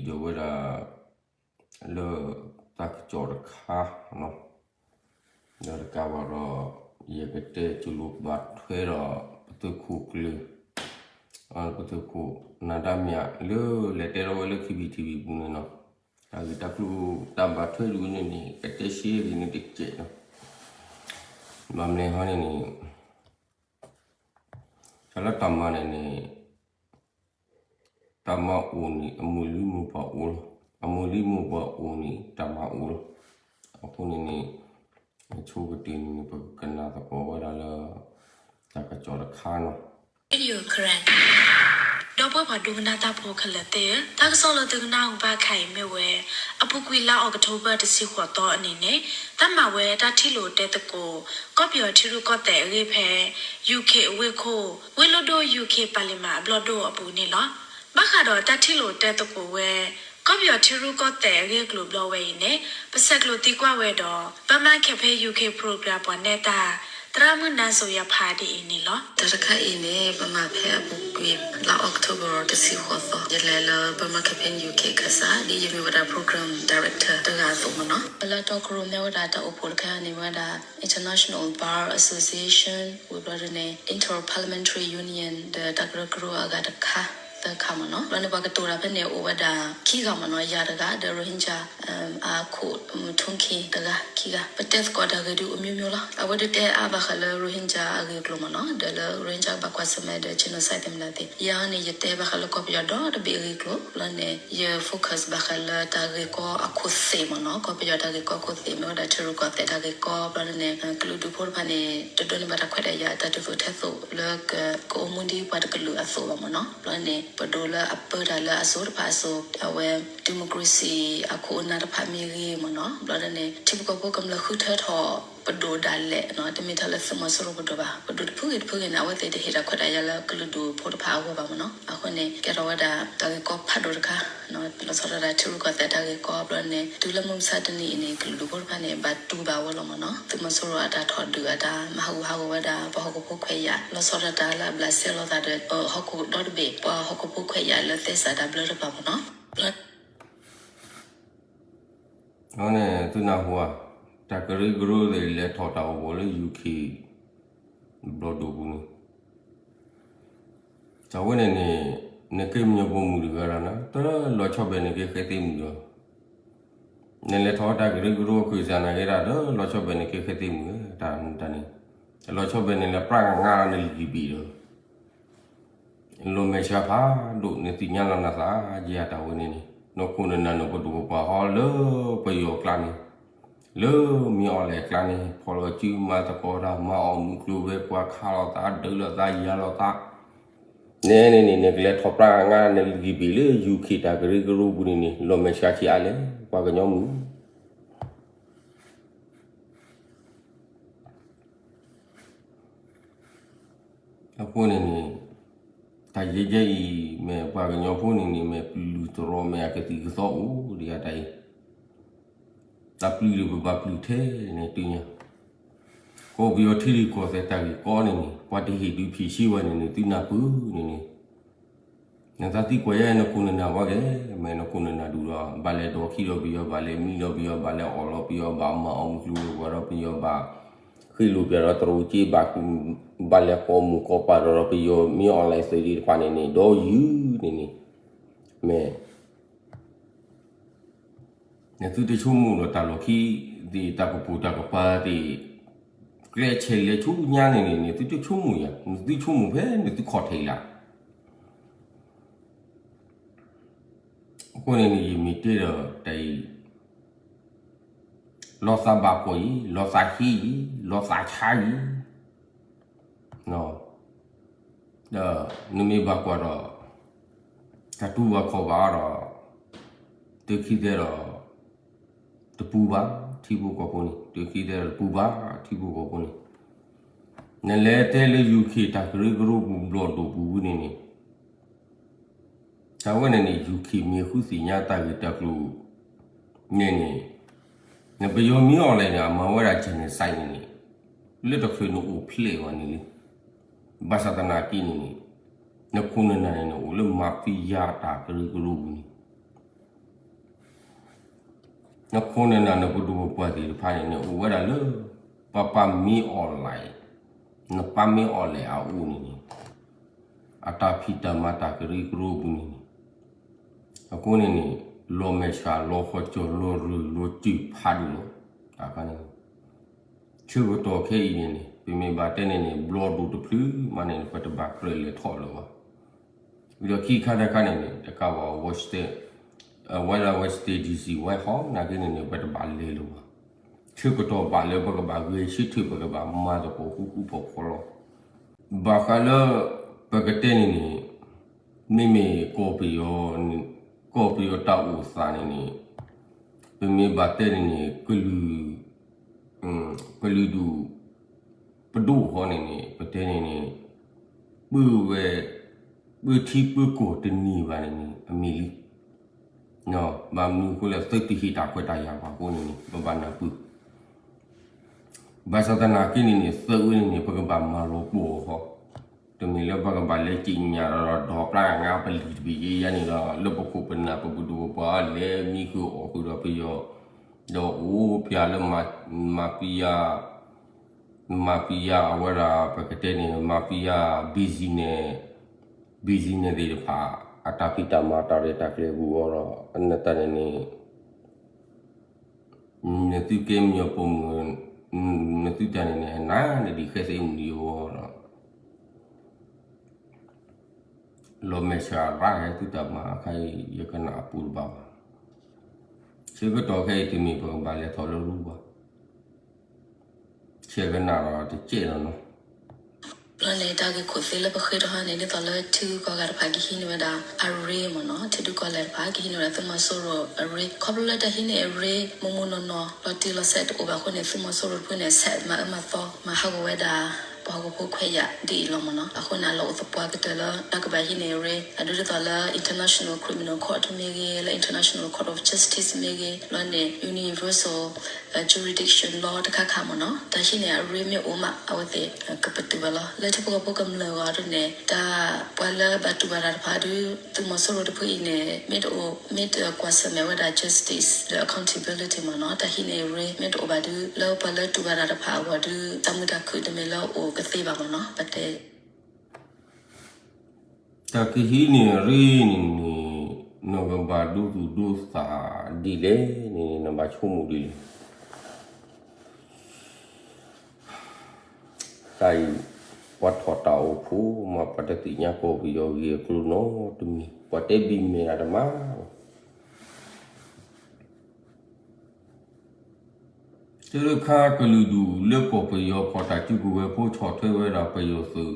ယဝဲဒၣ် လၢတၢ်ကစီၣ်တခါနီၤ, ဒီးတကးဘၣ်ဒီး ယကတဲကလိဘၣ်ထွဲဒီး ပသုးခိၣ်ကျၢၢ်, ပသုးခိၣ်နၤဒါမၠး လၢလဲၤတဲထီၣ်ဝဲလၢ ခံဘံၣ်ထံဘံၣ်ပူၤန့ၣ်နီၤ, တၢ်ဂ့ၢ်တၢ်ကျိၤတၢ်ဘၣ်ထွဲဒ်န့ၣ်န့ၣ် ကတဲရှဲဂ့ၤန့ၣ်တကဲးနီၤ, ဘၣ်မနုၤဟီန့ၣ်န့ၣ် တၢ်လၢတၢ်မၤန့ၣ်န့ၣ် တၢ်မၤအိၣ်န့ၣ် အမုၢ်လံမုၢ်ပှၢ်အိၣ်လီၤ. အမုၢ်လံမုၢ်ပှၢ်အိၣ်န့ၣ် တၢ်မၤအိၣ်လီၤ. အဃိန့ၣ်န့ၣ် ဆိကတၢၢ်န့ၣ် ပကကနၣ်သကိးဝဲဒၣ်လၢ တၢ်ကစီၣ်တခါနီၤ. Radio Karen ဒီပုၢ်ဝဲၢ်ပှၤဒိကနၣ်တၢ်ဖိခဲလၢာ်သ့ၣ်ဧၢ, တၢ်ကစီၣ်လၢသုကနၣ်အူဘၣ်ခါအံၤမ့ၢ်ဝဲ အပူၤကွံာ်လါအီးကထိဘၢၣ် တဆံဃိးသီအနံၤန့ၣ် တၢ်မၤဝဲတၢ်ထံၣ်လိာ်တဲသကိး ကီၢ်ပယီၤထံရူၢ်ကီၢ်သဲးအဂ့ၢ်ဖဲ UK အဝ့ၢ်ခိၣ် ဝ့ၢ်လိၣ်ဒိၣ် UK ပၣ်လံၣ်မၤအဘျီၣ်ဒိၣ်အပူၤန့ၣ်လီၤ. ဘၣ်ဃးဒီးတၢ်ထံၣ်လိာ်တဲသကိးဝဲ ကီၢ်ပယီၤထံရူၢ်ကီၢ်သဲးအဂ့ၢ်အကျိၤဘျီဝဲအံၤန့ၣ် ပဆဲးကျိးသံကွၢ်ဝဲဒီး Burma Campaign UK Program ပှၤနဲၣ်တၢ် သရၣ်မုၣ်နါစိၤယၤဖးဒ်အံၤန့ၣ်လီၤ. တၢ်တခါအံၤန့ၣ် ပမၤဖဲအပူၤကွံာ် လါအီးကထိဘၢၣ် တဆံဃိးသီ ယလဲၤလၢ Burma Campaign UK ခၢၣ်စး ဒ်ယမ့ၢ်ဝဲဒၣ် Program Director တဂၤအသိးမ့ၢ်နီၤ. လၢတီခိၣ်ရိၣ်မဲဝဲဒၣ်တၢ်အိၣ်ဖှိၣ်တခါန့ၣ် မ့ၢ်ဝဲဒၣ် International Bar Association ဝံၤဘျီဒ်န့ၣ် Inter-Parliamentary Union ဒီးတၢ်ကရၢကရိအဂၤတခါ သၢခါမ့ၢ်နီၤ. ဘျီန့ၣ် ပှၤကတိၤတၢ်ဖဲန့ၣ် အိၣ်ဝဲဒၣ်ခံဂၤမ့ၢ်နီၤ, ယၤတဂၤ ဒီး Rohingya အခိၣ်မုၣ်ထူၣ်ခံတဂၤ ခံဂၤ. ပတဲသကိးတၢ်ဂ့ၢ်ဒုးအိၣ်မျိုးမျိုးလီၤ. အဝဲဒုးတဲအါဘၣ်ဃးလၢ Rohingya အဂ့ၢ်အကျိၤမ့ၢ်နီၤ, ဒီးလၢ Rohingya ဘၣ်ကွၢ်ဆၢၣ်မဲာ်ဒီး genocide သ့ၣ်မနုၤသ့ၣ်. ယၤန့ၣ် ယတဲဘၣ်ဃးလၢကီၢ်ပယီၤဒီတဘ့ၣ်အဂ့ၢ်အကျိၤ, ဘျီန့ၣ် ယ focus ဘၣ်ဃးလၢတၢ်ဂ့ၢ်ကီအခိၣ်သ့ၣ်မ့ၢ်နီၤ, ကီၢ်ပယီၤတၢ်ဂ့ၢ်ကီအခိၣ်သ့ၣ် မ့ၢ်ဝဲဒၣ်ထံရူၢ်ကီၢ်သဲးတၢ်ဂ့ၢ်ကီ, ဘျီန့ၣ် ကလုာ်ဒူၣ်ဖိတဖၣ်န့ၣ် တဒိးန့ၢ်ဘၣ်တၢ်ခွဲးတၢ်ယာ် တၢ်ဒုးသိးထဲသိးလၢ ကအိၣ်မူဒ်ပှၤတကလုာ်အသိးဘၣ်မ့ၢ်နီၤ. ဘျီန့ၣ် ပဒိးလၢအပၢတၢ်လၢအစိၤတဖၣ်အစိၤ အဝဲ democracy အခိၣ်အနၢ်တဖၣ်မ့ၢ်ဂ့ၤမ့ၢ်နီၤ, ဘျီဒ်န့ၣ် ထံဖိကီၢ်ဖိကမျၢၢ်ဃုထၢထီၣ် ပဒိၣ်ဒၣ်လဲာ်နီၤ, တမ့ၢ်ထဲလၢသုးမီၤစိရိၤပဒိၣ်ဘၣ်, ပဒိၣ်တဖုဂ့ၤတဖုဂ့ၤန့ၣ် အဝဲသ့ၣ်တဟ့ၣ်တၢ်ခွဲးတၢ်ယာ်လၢကလုာ်ဒူၣ်ဖိတဖၣ်အဂီၢ်ဘၣ်မ့ၢ်နီၤ. အဃိန့ၣ် ကဲထီၣ်ဝဲဒၣ်တၢ်ဂ့ၢ်ကီဖးဒိၣ်တခါ လီၤဆီဒၣ်တၢ်ထံရူၢ်ကီၢ်သဲးတၢ်ဂ့ၢ်ကီ ဘျီန့ၣ် တုၤလၢမုၢ်မဆါတနံၤအံၤန့ၣ် ကလုာ်ဒူၣ်ဖိတဖၣ်န့ၣ် ဘၣ်တူၢ်ဘၣ်ဝဲလီၤမ့ၢ်နီၤ, သုးမီၤစိရိၤအတၢ်ထီၣ်ဒုးအတၢ်မၤဟးဂူာ်ဟးဂီၤဝဲဒၣ် ပှၤဟီၣ်ခိၣ်ဖိခွဲးယာ် လီၤဆီဒၣ်တၢ်လၢအဘျးစဲလိာ်သးဒီး ဟီၣ်ခိၣ်ဒီတဘ့ၣ် ပှၤဟီၣ်ခိၣ်ဖိခွဲးယာ်လၢသဲစးတၢ်ဘျၢတဖၣ်မ့ၢ်နီၤ. န့ၣ် သုနၢ်ဟူဧါ, တၢ်ကရၢကရိသ့ၣ်လဲၤထီၣ်တၢ်အိၣ်ဖှိၣ်လၢ UK ဘျီၣ်ဒိၣ်ပူၤန့ၣ် တၢ်ဝဲန့ၣ်န့ၣ် နကဲမုၢ်ညီၣ်ပိာ်မုၣ်တဂၤလီၤနၤ, တလီၤဆီဘၣ်နကဲဃဲသ့မုၣ်လီၤ. နလဲၤထီၣ်တၢ်ကရၢကရိအခၢၣ်စးနာ်က့ဒၣ် တလီၤဆီဘၣ်နကဲဃဲသ့မုၣ်, တၢ်န့ၣ် တလီၤဆီဘၣ်နလဲၤပြၢ်ကငါလီၤနလံာ်ကဘ့ၣ်ဒီး လီၤမဲာ်ဆှးဖးဒိၣ် နသ့ၣ်ညါလီၤနသးယဲၢ်တၢ်ဝဲန့ၣ်န့ၣ် နခိၣ်နနၢ်နပဒိၣ်ပပှၢ်ဟီလၢပယီၤကျါန့ၣ် လၢမ့ၢ်အီၣ်လဲၣ်ကျါန့ၣ် ဖီၣ်လီၤစုမၤသကိးတၢ် မၤအီၣ်မုၢ်ကျိၤဝဲၤကွာ်ခးလိာ်သး ဒုးလိာ်သးယၤလိာ်သး နဲန့ၣ်န့ၣ် နကလဲၤထီၣ်ပြၢ်ကငါနလံာ်ကဘ့ၣ်လၢ UK တၢ်ကရၢကရိပူၤန့ၣ်န့ၣ် လီၤမဲာ်ဆှးဆံးအါလဲၣ် ပှၤကညီမုၣ် အဃိန့ၣ်န့ၣ် တၢ်ယဲၢ်ယဲၢ်အံၤ မ့ၢ်ပှၤကညီဖိန့ၣ်န့ၣ် မ့ၢ်ပျုၢ်တရီမ့ၢ်အကသံၣ်ကသီအိၣ်ဒံးဧါတၢ်အံၤ တၢ်ပျုၢ်ဒီးပဘၣ်ပျုၢ်ထဲန့ၣ်တုၤညါ ကီၢ်ပယီၤထံရူၢ်ကီၢ်သဲးတၢ်ဂ့ၢ်ကီန့ၣ်န့ၣ် ပှၤတဟ့ၣ်ဒုးဖံးဆံးဝဲန့ၣ်န့ၣ် သုနၢ်ပၢၢ်န့ၣ်န့ၣ် နသးသံကွၢ်ယဲၢ်နခိၣ်နနၢ်ဝဲဂ့ၤ မ့ၢ်နခိၣ်နနၢ်ဒူၣ်ဒီး ဘၣ်လဲၤဒိးခံဒီးပယီၤ ဘၣ်လဲၤမံဒီးပယီၤ ဘၣ်လဲၤအီၣ်လီၤပယီၤ ဘၣ်မၤအီၣ်မုၢ်ကျိၤဝဲၤကွာ်ဒီးပယီၤ ဘၣ်ဃ့လိာ်ပၠးဒီးတရူးက့ ဘၣ် ဘၣ်လဲၤကိးမုၢ်ကိးပၢ်ဒီးပယီၤ မ့ၢ်အီၣ်လဲၣ်သ့ၣ်တဖၣ်န့ၣ်န့ၣ် ဒီးယုၢ်န့ၣ်န့ၣ် မ့ၢ် နသုတဆိကမိၣ်ဒီးတၢ်လီၢ်ခံသ့ၣ် တၢ်ကပိာ်တၢ်ကပၤသ့ၣ် ကျဲးစၢးလဲၤဆူညါန့ၣ်န့ၣ် နသုတဆိကမိၣ်ယၤ နသုဆိကမိၣ်ဖဲနသုခီၣ်ထံးလၢ အဃိန့ၣ်န့ၣ် ယမ့ၢ်တဲဒီးတၢ်အံၤ လီၤသးဘၣ်ကွၢ်အံၤ လီၤသးဟ့အံၤ လီၤသးဆါအံၤ ဒီးနမ့ၢ်ဘၣ်ကွၢ်ဒီး တၢ်တူၢ်ဘၣ်ခီၣ်ဘၣ်ဒီး တုၤခံသဲဒီး တပူၤဘၣ် ထံဖိကီၢ်ဖိန့ၣ် တုၤခံသဲဒီးတပူၤဘၣ် ထံဖိကီၢ်ဖိန့ၣ် နလဲၤတဲလၢ UK တၢ်ကရၢကရိပူၤဘျီၣ်ဒိၣ်ပူၤဝံၤန့ၣ်န့ၣ် တၢ်ဝဲန့ၣ်န့ၣ် UK မ့ၢ်ဃုသ့ၣ်ညါတၢ်ဂ့ၢ်တၢ်ကျိၤန့ၣ်န့ၣ် နပယီၤမ့ၢ်အီၣ်လဲၣ်န့ၣ် အမၤဝဲဒၣ် genocide န့ၣ်န့ၣ် လၢတချုးနအိၣ်ဖျဲၣ်ဘၣ်န့ၣ်လံ ဘၣ်ဆၣ်သနာ်က့န့ၣ်န့ၣ် နခိၣ်နနၢ်န့ၣ်န့ၣ် အိၣ်လၢ mafia တၢ်ကရၢကရိပူၤန့ၣ် နခိၣ်နနၢ် နပဒိၣ်ပပှၢ်သ့ၣ်တဖၣ်န့ၣ် နအိၣ်ဝဲဒၣ်လၢ ပၢ်ပၢ်မ့ၢ်အီၣ်လဲၣ်, နပၢ်မ့ၢ်အီၣ်လဲၣ်အအိၣ်န့ၣ်န့ၣ် အတၢ်ဖံးတၢ်မၤတၢ်ကရၢကရိပူၤန့ၣ်န့ၣ် အဃိန့ၣ်န့ၣ် လီၤမဲာ်ဆှးလီၤဃီၤကၠီၤလီၤရူၤလီၤစၢၤဖးဒိၣ်လီၤ. တၢ်ခါန့ၣ် ဆၢကတီၢ်ခဲအံၤန့ၣ်န့ၣ် ပမ့ၢ်ဘၣ်တဲန့ၣ်န့ၣ် ဘျီဒိၣ်တဖျၢၣ်မးန့ၣ်န့ၣ် ပတဘၣ်ကြၢးလဲၤထီၣ်လၢၤဘၣ်. ဒီးခံခါတခါန့ၣ်န့ၣ် တကးဘၣ် Washington, အဝဲဒၣ် Washington D C White House နာ်က့န့ၣ်န့ၣ် ပတဘၣ်လဲၤလၢၤဘၣ်. ဆၢကတီၢ်ဘၣ်လၢပကဘၣ်ဂဲၤဆၢထၢၣ် ပကဘၣ်မၤသကိးဃူဃူဖိးဖိးလီၤ. ဘၣ်ဃးလၢ ပကတဲန့ၣ်န့ၣ် မ့မ့ၢ်ကီၢ်ပယီၤ, ကီၢ်ပယီၤတၢ်အိၣ်သးန့ၣ်န့ၣ် ပမ့ၢ်ဘၣ်တဲန့ၣ်န့ၣ် ကလုာ်, ကလုာ်ဒူၣ် ပဒိၣ်ဃီန့ၣ်န့ၣ် ပတဲန့ၣ်န့ၣ် ပုၢ်ဝဲၢ်, ပုၢ်ထံပုၢ်ကီၢ်တန့ၢ်ဘၣ်န့ၣ်န့ၣ် အမ့ၢ်လံ. ဘၣ်မနုၤအဃိလဲၣ် သုတဟ့ၣ်တၢ်ခွဲးတၢ်ယာ်ဘၣ်အဃိန့ၣ်န့ၣ် ပဘၣ်နၢ်ပၢၢ် ဘၣ်ဆၣ်သနာ်က့န့ၣ်န့ၣ် သုးဝဲန့ၣ်န့ၣ် ပကဘၣ်မၤလီၤပှီၢ်အီၤဃီ, တမ့ၢ်လၢပကဘၣ်လဲၤက့ၤညါဒီး ဒီးပျၢ်ငါပလံၤတဘ့ၣ်ယဲယဲန့ၣ်ဒီး လၢပခိၣ်ပနၢ်ပပဒိၣ်ပပှၢ်လဲၤမံဃုာ်အီၣ်ဃုာ်ဒီးပယီၤ, ဒီးအိၣ်ပျၢ်လၢ mafia, mafia အဝဲဒၣ် ပကတဲန့ၣ် mafia business, business သ့ၣ်တဖၣ် အတၢ်ဖံးတၢ်မၤတၢ်ရဲၣ်တၢ်ကျဲၤပူၤအီၤဒီး နတၢ်န့ၣ်န့ၣ် နသုကဲမံၤပိာ်မုၣ်, နသုတၢ်န့ၣ်န့ၣ် နနဒံးဃဲသ့မုၢ်ယိဒီး လီၤမဲာ်ဆှးရၣ်ဟဲသုတၢ်မၤအခါအံၤ ယကနၣ်အပူၤတဘၣ်ဘၣ်. ဆၢကတီၢ်ခဲအံၤတမ့ၢ်ပကဘၣ်လဲၤထီၣ်လၢရူဘၣ်. ဆဲးကနၣ်ဒီးတကဲးလီၤနီၤ. လီၤန့ၣ် တၢ်ဂ့ၢ်ခိၣ်သ့လၢပဃ့ထီၣ်ဟါန့ၣ် ဒ်သိးလၢထံဂုၤကီၢ်ဂၤတဖၣ်ကဟံးန့ၢ်ဝဲဒၣ်အရ့မ့ၢ်နီၤ, ထံဒုးကီၢ်လဲၢ်တဖၣ်ကဟံးန့ၢ်ဝဲဒၣ်သုးမီၤစိရိၤအရ့, ခီဖျိလၢတၢ်ဟံးန့ၢ်အရ့ မိၢ်မိၢ်နီၢ်နီၢ် လီၤတံၢ်လီၤဆဲးတအိၣ်ဘၣ်အဃိန့ၣ် သုးမီၤစိရိၤတဖုန့ၣ် ဆဲးမၤအၢမၤသီ မၤဟးဂီၤဝဲဒၣ် ပှၤဟီၣ်ခိၣ်ဖိခွဲးယာ်ဒ်အံၤလီၤမ့ၢ်နီၤ. အဃိန့ၣ် လီၤအိၣ်သပှၢ်ကတၢၢ်လၢတၢ်ကဘၣ်ဟံးန့ၢ်အရ့ အဒိဒ်သိးလၢ International Criminal Court မ့ၢ်ဂ့ၤ, လၢ International Court of Justice မ့ၢ်ဂ့ၤ, လီၤန့ၣ် Universal jurisdiction law တခါခါမ့ၢ်နီၤ, တၢ်ဟံးန့ၢ်အရ့မ့ၢ်အိၣ်မး အဝဲသ့ၣ်ကပတုာ်ဘၣ်လီၤ. လၢထံဖိကီၢ်ဖိကမျၢၢ်အဂီၢ်ဒ်န့ၣ် တၢ်ပှၤလၢဘၣ်တူၢ်ဘၣ်တၢ်တဖၣ်ဒုး သုးမီၤစိရိၤတဖုအံၤန့ၣ် မ့ၢ်တအိၣ် မ့ၢ်တကွၢ်ဆၢၣ်မဲာ်ဝဲဒၣ် justice ဒီး accountability မ့ၢ်နီၤ, တၢ်ဟံးန့ၢ်အရ့မ့ၢ်တအိၣ်ဘၣ်ဒုး လၢပှၤလၢတူၢ်ဘၣ်တၢ်တဖၣ်အဂီၢ်ဒုး တၢ်မုာ်တၢ်ခုၣ်တမ့ၢ်လၢအိၣ်ကသ့ဘၣ်မ့ၢ်နီၤ, ပတဲ တၢ်ကဟံးန့ၢ်အရ့န့ၣ်န့ၣ် နကဘၣ်ဒိသူၣ်ဒိသးဒ်လဲၣ်န့ၣ် နဘၣ်ဆိကမိၣ်ဒ်လဲၣ်. တၢ်အံၤ ပှၤထီၣ်တၢ်အိၣ်ဖှိၣ်မး ပှၤတသ့ၣ်ညါကီၢ်ပယီၤဂ့ၢ်အကျိၤနီတမံၤ, ပှၤတဲဘံၣ်မဲာ်တၢ်တမၤ တၢ်တခါကလုာ်ဒူၣ်လၢကီၢ်ပယီၤဖီၣ်တၢ်စုကဝဲၤဖိဆီၣ်ထွဲဝဲဒၣ်ပယီၤသုး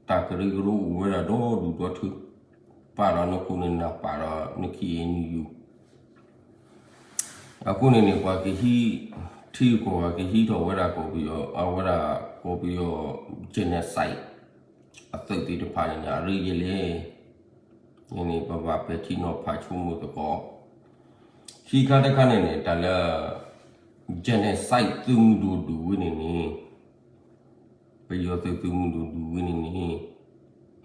တၢ်ကရၢကရိအိၣ်ဝဲဒၣ်ဒီဒူၣ်ဒီထၢ ပာ်ဒီးနခိၣ်နနၢ်ပာ်ဒီးနခံအံၤနယူၤ အဃိန့ၣ်န့ၣ် ပှၤကဟံး ထံကီၢ်ပှၤကဟံးထီၣ်ဝဲဒၣ်ကီၢ်ပယီၤ အဝဲဒၣ်ကီၢ်ပယီၤ genocide အသုးသ့ၣ်တဖၣ်န့ၣ်န့ၣ် အရ့ယဲလဲၣ်န့ၣ်န့ၣ် ပဘၣ်ပဲာ်ထံနီၤဖးဆိကမိၣ်သကိး ခံခါတခါန့ၣ်န့ၣ် တၢ်လၢ genocide သုးမုၢ်ဒိၣ်ဒုးဝဲန့ၣ်န့ၣ် ပယီၤသုးသုးမုၢ်ဒိၣ်ဒုးဝဲန့ၣ်န့ၣ်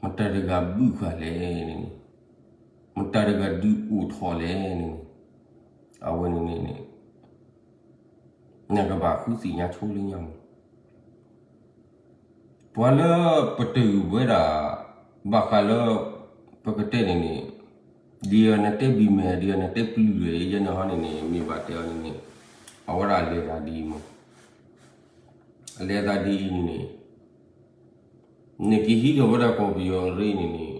မတၤတဂၤဘုၣ်ဃာ်လဲၣ်န့ၣ်န့ၣ် မတၤတဂၤဒုးအိၣ်ထီၣ်လဲၣ်န့ၣ်န့ၣ် အဝဲန့ၣ်န့ၣ်န့ၣ် နကဘၣ်ဃုသ့ၣ်ညါဆိလၢညါမး ပှၤလၢပတုာ်ဝဲဒၣ် ဘၣ်ဃးလၢ ပကတဲန့ၣ်န့ၣ် ဒ်အနတဲဘံၣ်မဲာ် ဒ်အနတဲပျုၢ်လဲၣ် ယဲန့ၣ်ဟီန့ၣ်န့ၣ် မ့ၢ်ဘၣ်တဲအီၤန့ၣ်န့ၣ် အဝဲဒၣ်လဲၤသးဒ်အံၤမး အလဲၤသးဒ်အံၤန့ၣ်န့ၣ် နကဟံးထီၣ်ဝဲဒၣ်ကီၢ်ပယီၤအရ့န့ၣ်န့ၣ်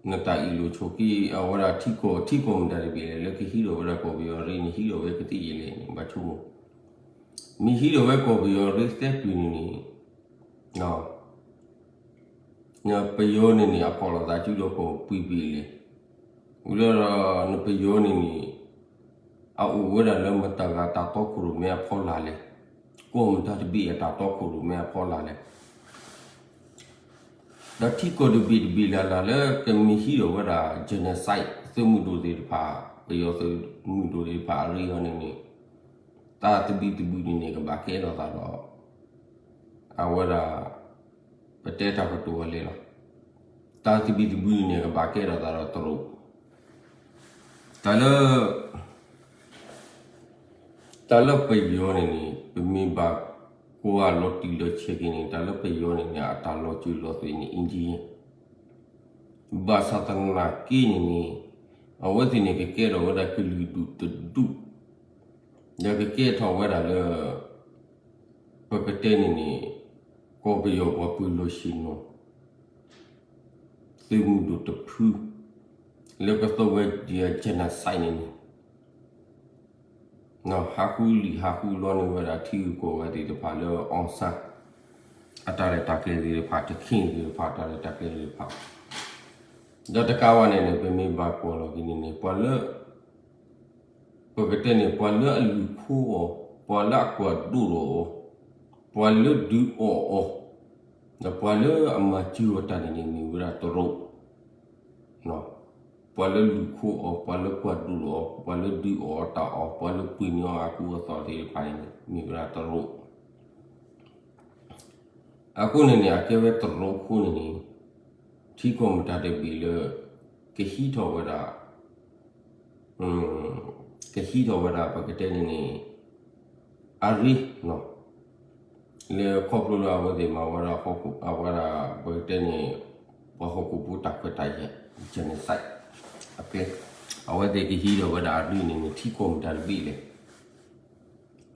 နတၢ်အ့ၣ်လိာ်ဆိးက့ အဝဲဒၣ်ထံကီၢ် ထံကီၢ်မတၤတဘ့ၣ်လဲၣ် လၢကဟံးထီၣ်ဝဲဒၣ်ကီၢ်ပယီၤအရ့န့ၣ် ဟံးထီၣ်ဝဲကသ့ယဲလဲၣ်န့ၣ် ဘၣ်ဆိကမိၣ် မ့ၢ်ဟံးထီၣ်ဝဲကီၢ်ပယီၤအရ့သဲပျုၢ်န့ၣ်န့ၣ် နပယီၤန့ၣ်န့ၣ် အဖီၣ်လိာ်သးစုဒီးကီၢ်ပှဲၤပှဲၤလဲၣ်. ဝံၤလီၤဒီး နပယီၤန့ၣ်န့ၣ် အအိၣ်ဝဲဒၣ်လၢမတၤဂၤတၢ်တီခိၣ်ရိၣ်မဲအဖီလာ်လဲၣ်. ကီၢ်မတၤတဘ့ၣ်အတၢ်တီခိၣ်ရိၣ်မဲအဖီလာ်လဲၣ်. ဒီးထံကီၢ်တဘ့ၣ်တဘ့ၣ်လၢ်လၢ်လၢကမ့ၢ်ဟံးထီၣ်ဝဲဒၣ် genocide သုးမုၢ်ဒိၣ်သ့ၣ်တဖၣ် ပယီၤသုးမုၢ်ဒိၣ်သ့ၣ်တဖၣ်အရ့အီၤန့ၣ်န့ၣ် တၢ်သဘံၣ်သဘုၣ်န့ၣ်န့ၣ် ကဘၣ်ကဲထီၣ်သးဒီး အဝဲဒၣ် ပတဲတၢ်ကတိၤဝဲလဲၣ်လီၤ. တၢ်သဘံၣ်သဘုၣ်န့ၣ်န့ၣ် ကဘၣ်ကဲထီၣ်သးဒီးတရူး တၢ်လၢ တၢ်လၢပယီၤန့ၣ်န့ၣ် ပမ့ၢ်ဘၣ်ကွၢ်လီၤတံၢ်လီၤဆဲးက့ၤန့ၣ် တၢ်လၢပယီၤန့ၣ်န့ၣ် အတၢ်လီၤစၢၤလီၤသွဲၣ်န့ၣ် Indian ဘၣ်ဆၣ်သနာ်က့န့ၣ်န့ၣ် အဝဲသ့ၣ်န့ၣ် ကကဲထီၣ်ဝဲဒၣ်ကလုာ်ဒူၣ်တဒူၣ်, ဒီးကကဲထီၣ်ဝဲဒၣ်လၢ ပကတဲန့ၣ်န့ၣ် ကီၢ်ပယီၤပှၤပၢၤလီၢ်ဆ့ၣ်နီၤ သုးမုၢ်ဒိၣ်တဖု လၢကသီဝဲဒၣ် genocide န့ၣ်န့ၣ် ဟးဃုလံာ်ဟးဃုလီန့ၢ်ဝဲဒၣ်ထံဂုၤကီၢ်ဂၤသ့ၣ်တဖၣ်လၢ အောင်ဆန်း အတၢ်ရဲၣ်တၢ်ကျဲၤသ့ၣ်တဖၣ် တခ့ၣ်သ့ၣ်တဖၣ် တၢ်ရဲၣ်တၢ်ကျဲၤသ့ၣ်တဖၣ်, ဒီးတကးဝဲန့ၣ်န့ၣ် ပမ့ၢ်ဘၣ်ကွၢ်လီၤက့ၤန့ၣ်န့ၣ် ပှၤလၢ ပကတဲန့ၣ် ပှၤလၢအလုၢ်ခိအီၤ, ပှၤလၢအကွၢ်ဒိၣ်ထီၣ်အီၤ, ပှၤလၢဒုးအီၣ်အီၤ, ဒီးပှၤလၢအမၤစၢၤအီၤတၢ်န့ၣ်န့ၣ် မ့ၢ်ဝဲဒၣ်တရူး, ပှၤလၢလုၢ်ခိအီၤ, ပှၤလၢကွၢ်ဒိၣ်ထီၣ်အီၤ, ပှၤလၢဒုးအီၣ်အီၤတၢ်အီၣ်, ပှၤလၢပှ့ၤန့ၢ်အီၤအကူအသိးသ့ၣ်တဖၣ်န့ၣ်န့ၣ် မ့ၢ်ဝဲဒၣ်တရူး အဃိန့ၣ်န့ၣ် အကဲဝဲတရူးအဃိန့ၣ်န့ၣ် ထံကီၢ်မတၤတဘ့ၣ်လၢ ကဟံးထီၣ်ဝဲဒၣ် ကဟံးထီၣ်ဝဲဒၣ် ပကတဲန့ၣ်န့ၣ် အရ့ လၢခီဖျိလၢအဝဲသ့ၣ်မၤဝဲဒၣ် အဝဲဒၣ် ပကတဲန့ၣ် ပှၤဟီၣ်ခိၣ်ဖိတၢ်ခွဲးတၢ်ယာ် genocide အကျဲ အဝဲသ့ၣ်ကဟံးထီၣ်ဝဲဒၣ်အရ့န့ၣ်န့ၣ် ထံကီၢ်မတၤတဘ့ၣ်လဲၣ်.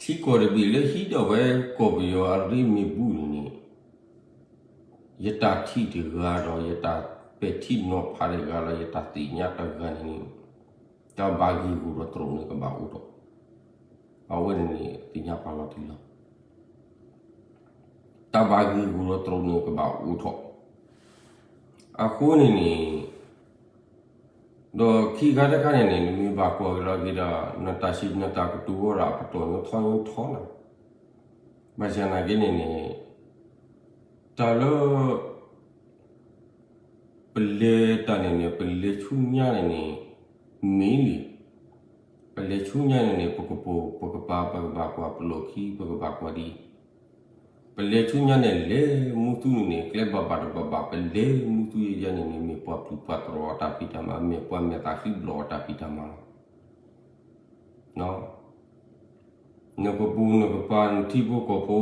ထံကီၢ်တဘ့ၣ်လၢဟံးထီၣ်ဝဲကီၢ်ပယီၤအရ့မ့ၢ်ဘူးန့ၣ်န့ၣ် ယတၢ်ထံၣ်တဂၤဒီး ယတၢ်ပဲာ်ထံနီၤဖးတဂၤဒီး ယတၢ်သ့ၣ်ညါတဂၤန့ၣ်န့ၣ် တၢ်ဘၣ်ဂ့ၢ်ဂီၢ်ဒီးတရူးန့ၣ်ကဘၣ်အိၣ်ထီၣ်, အဝဲန့ၣ်န့ၣ် သ့ၣ်ညါပာ်လီၤတံၢ်လီၤ တၢ်ဘၣ်ဂ့ၢ်ဂီၢ်ဒီးတရူးန့ၣ်ကဘၣ်အိၣ်ထီၣ်, အဃိန့ၣ်န့ၣ် ဒီးခံခါတခါန့ၣ်န့ၣ် နမ့ၢ်ဘၣ်ကွၢ်က့ၤလီၤက့ၤဒီး နတၢ်စံးနတၢ်ကတိၤဝဲဒီး အပတီၢ်ညီထီညီထီနၤ, ဘၣ်ဆၣ်သနာ်က့န့ၣ်န့ၣ် တၢ်လၢ ပလဲၤတၢ်န့ၣ်န့ၣ် ပလဲၤဆူညါန့ၣ်န့ၣ် မ့ၢ်လံ, ပလဲၤဆူညါန့ၣ်န့ၣ် ပကပိာ်ပကပၤ ပကဘၣ်ကွၢ်ပလီၢ်ခံ ပကဘၣ်ကွၢ်ဒ် ပလဲၤဆူညါန့ၣ် လဲၤမူသူန့ၣ်န့ၣ် ကျဲဘၣ်ဘၣ်တဘၣ်ဘၣ် ပလဲၤမူသူယဲယဲန့ၣ်န့ၣ် မ့ၢ်ပှၤပျုၢ်ပှၤတြီၤအတၢ်ဖံးတၢ်မၤ မ့ၢ်ပှၤမဲာ်သၣ်ဃံဘျီၣ်အတၢ်ဖံးတၢ်မၤလီၤ. နကပိာ်နကပၤ နထံဖိကီၢ်ဖိ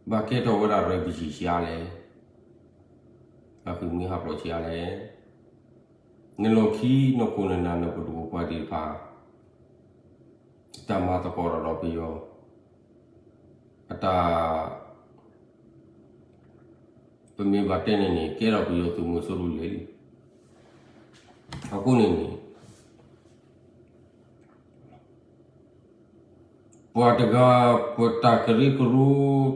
ဘၣ်ကဲထီၣ်ဝဲဒၣ် refugee ဆံးအါလဲၣ်, ဘၣ်ဃ့ၢ်မှံဟးဖျိးဆံးအါလဲၣ်, နလီၢ်ခံ နခိၣ်နနၢ် နပဒိၣ်ပပှၢ်သ့ၣ်တဖၣ် တၢ်မၤသကိးတၢ်ဒီးပယီၤ အတၢ် ပမ့ၢ်ဘၣ်တဲန့ၣ်န့ၣ် ကဲထီၣ်ပယီၤသုးမီၤစိရိၤလဲၣ်လံ. အဃိန့ၣ်န့ၣ် ပှၤတဂၤ ပတၢ်ကရၢကရိ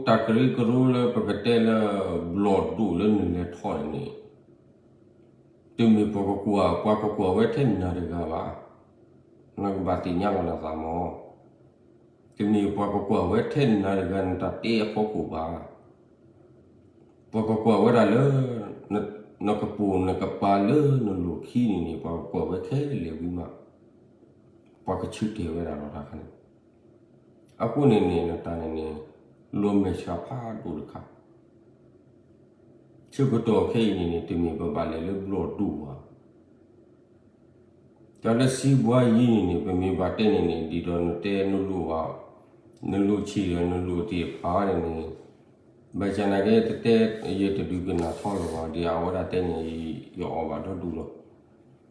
တၢ်ကရၢကရိလၢပကတဲလၢ ဘျီၣ်ဒိၣ်လၢနလဲၤထီၣ်န့ၣ်န့ၣ် တမ့ၢ်ပှၤကကွၢ် ပှၤကကွၢ်ဝဲထဲနၤတဂၤဘၣ်. နကဘၣ်သ့ၣ်ညါလီၤနသးမး တမ့ၢ်ပှၤကကွၢ်ဝဲထဲနၤတဂၤ နတၢ်တဲအဖီခိၣ်ဘၣ်. ပှၤကကွၢ်ဝဲဒၣ်လၢ နကပိာ်နကပၤလၢနလီၢ်ခံန့ၣ်န့ၣ် ပှၤကကွၢ်ဝဲခဲလၢာ်ဝံၤမး ပှၤကဆၢတဲာ်ဝဲဒၣ်လီၤတၢ်ခါန့ၣ်. အဃိန့ၣ်န့ၣ် နတၢ်န့ၣ်န့ၣ် လီၤမဲာ်ဆှးဖးဒိၣ်တခါ ဆၢကတီၢ်ခဲအံၤန့ၣ်န့ၣ် တမ့ၢ်ပဘၣ်လဲၤလၢဘျီၣ်ဒိၣ်ဘၣ်. တၢ်လၢစံးဘှါယံၤန့ၣ်န့ၣ် ပမ့ၢ်ဘၣ်တဲန့ၣ်န့ၣ် ဒ်သိးနတဲနလိၣ်ဘၣ် နလိၣ်ဆံးဒီးနလိၣ်သ့ၣ်တဖၣ်န့ၣ်န့ၣ် ဘၣ်ဆၣ်သနာ်က့ တတဲ ယတဒုးကနၣ်ထီလၢၤဘၣ် ဒ်အဝဲဒၣ်တဲန့ၣ် ယအီၣ်ဘၣ်ဒီဒူၣ်လီၤ.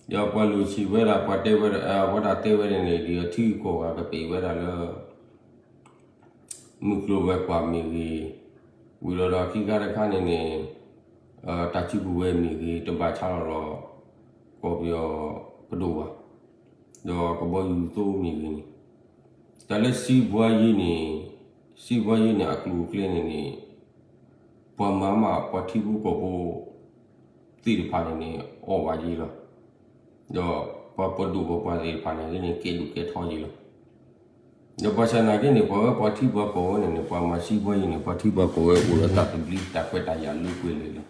ဒီးပှၤလိၣ်ဆံးဝဲဒၣ် ပှၤတဲဝဲဒၣ် အဝဲဒၣ်တဲဝဲန့ၣ်န့ၣ် ဒ်အထံဂုၤကီၢ်ဂၤကပံာ်ဝဲဒၣ်လၢ မုၢ်ကျိၤဝဲၤကွာ်မ့ၢ်ဂ့ၤ, ဝံၤဒီးဒီးခံခါတခါန့ၣ်န့ၣ် တၢ်စုကဝဲၤမ့ၢ်ဂ့ၤ တဘၣ်ဆါလီၤလီၤ ကီၢ်ပယီၤပဒိၣ်ဘၣ်, ဒီးကဘီယူၤသိမ့ၢ်ဂ့ၤန့ၣ်, တၢ်လၢစံးဘှါယံၤန့ၣ် စံးဘှါယံၤန့ၣ် အကျိၤအကျဲန့ၣ်န့ၣ် ပှၤမၤမး ပှၤထံဖိကီၢ်ဖိသ့ၣ်တဖၣ်န့ၣ်န့ၣ် အီၣ်ဘၣ်ယံၤလီၤ. ဒီးပှၤပဒိၣ်ပပှၢ်သ့ၣ်တဖၣ်န့ၣ်န့ၣ် ကဲဒိၣ်ကဲထီယံၤလီၤ. ဒီးဘၣ်ဆၣ်သနာ်က့န့ၣ် ပှၤဝဲပှၤထံပှၤကီၢ်ဝဲန့ၣ်န့ၣ် ပှၤမၤစံးဘှါယံၤန့ၣ် ပှၤထံပှၤကီၢ်ဝဲအိၣ်ဒီးတၢ်သဘျ့တၢ်ခွဲးတၢ်ယာ်လၢပှဲၤလၢာ်လီၤ.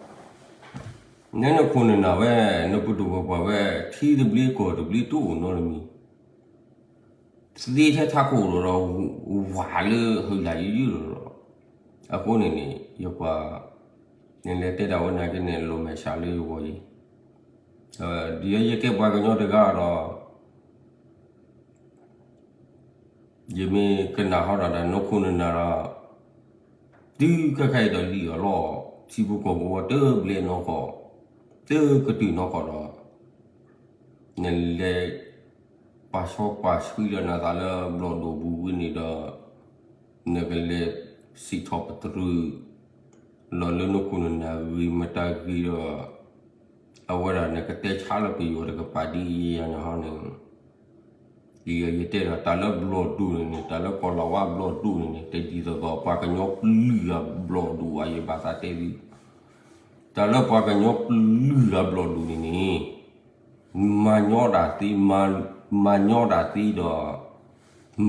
နနခိၣ်နနၢ်ဝဲ နပဒိၣ်ပပှၢ်ဝဲ ထံသဘျ့ကီၢ်သဘျ့တအိၣ်နီတမံၤ သ့ထဲထးခိၣ်ဒီး ဝးလၢဟၢယာ်ယုၢ်ယုၢ်ဒီး အဃိန့ၣ်န့ၣ် ယကွၢ် နလဲၤတဲတၢ်ဝဲနာ်က့န့ၣ် လီၤမဲာ်ဆှးလၢယဂီၢ်အံၤ, ဒ်ယဲယကဲပှၤကညီတဂၤဒီး ယမ့ၢ်ကနၣ်ဟီဒီး တၢ်နီၢ်ခိနနၤဒီး တုၤခဲခါအံၤဒီးလံၣ်အီၤလီၤ, ထံဖိကီၢ်ဖိတဘျဲၣ်နီၢ်ကီၢ်, တကတုၤနီၢ်ကီၢ်ဒီး နလဲၤပာ်စီပာ်ဆှံဒီးနသးလၢဘျီၣ်ဒိၣ်ပူၤဝံၤန့ၣ်ဒီး နကလဲၤစံးထီၣ်ပတြၢၤ လီၤလၢနီၢ်ခိနနၤဂ့ၤမတၤဂ့ၤဒီး အဝဲဒၣ်နကတဲဆါလၢပယီၤတကပၤဒ်ယၤန့ၣ်ဟီန့ၣ် ယတဲဒီးတၢ်လၢဘျီၣ်ဒိၣ်န့ၣ်န့ၣ် တၢ်လၢကီၢ်လီၤဝါဘျီၣ်ဒိၣ်န့ၣ်န့ၣ် တဒ်သိးသိးပှၤကညီပျုၢ်အဘျီၣ်ဒိၣ်ဘၣ် ယဘၣ်သးတဲသု, တၢ်လၢပှၤကညီပျုၢ်အဘျီၣ်ဒိၣ်န့ၣ်န့ၣ် မၤညီဒၣ်သ့, မၤညီဒၣ်သ့ဒီး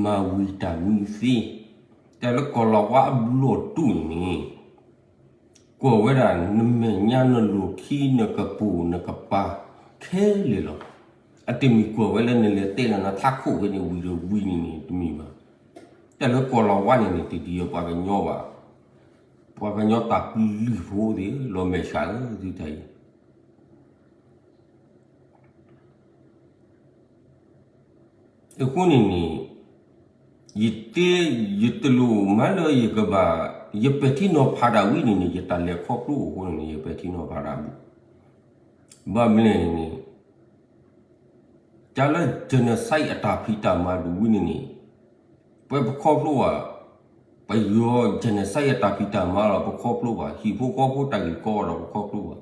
မၤဝံၤတၢ်မံသ့, တၢ်လၢကီၢ်လီၤဝါအဘျီၣ်ဒိၣ်န့ၣ်န့ၣ် ကွၢ်ဝဲဒၣ်နမဲာ်ညါနလိၤခံနကပိာ်နကပၤခဲလၢာ်လီၤ. အတမ့ၢ်ကွၢ်ဝဲလၢနလဲၤတဲလီၤနထးခိၣ်ဖဲန့ၣ်ဝံၤဒီးဝံၤန့ၣ်န့ၣ် တမ့ၢ်ဘၣ်. တၢ်လၢကီၢ်လီၤဝါန့ၣ်န့ၣ် တဒ်အပှၤကညီဘၣ်. ပှၤကညီတၢ်ပျုၢ်ဖိသ့ၣ် လီၤမဲာ်ဆှးဧၢ သုတၢ်အံၤ အဃိန့ၣ်န့ၣ် ယတဲ ယတလိၣ်မၤလၢယကဘၣ် ယပဲာ်ထံနီၤဖးဒၣ်ဝံၤန့ၣ်န့ၣ် ယတၢ်လဲၤခီဖျိအဃိန့ၣ်န့ၣ် ယပဲာ်ထံနီၤဖးဒၣ်ဘၣ်. ဘၣ်မနုၤလဲၣ်န့ၣ်န့ၣ် တၢ်လၢ genocide အတၢ်ဖံးတၢ်မၤဒိၣ်ဝံၤန့ၣ်န့ၣ် ပဝဲပခီဖျိဘၣ်, ပယီၤ genocide အတၢ်ဖံးတၢ်မၤဒီးပခီဖျိဘၣ်, ဟံၣ်ဖိဃီဖိတၢ်ဂ့ၢ်ကီဒီးပခီဖျိဘၣ်.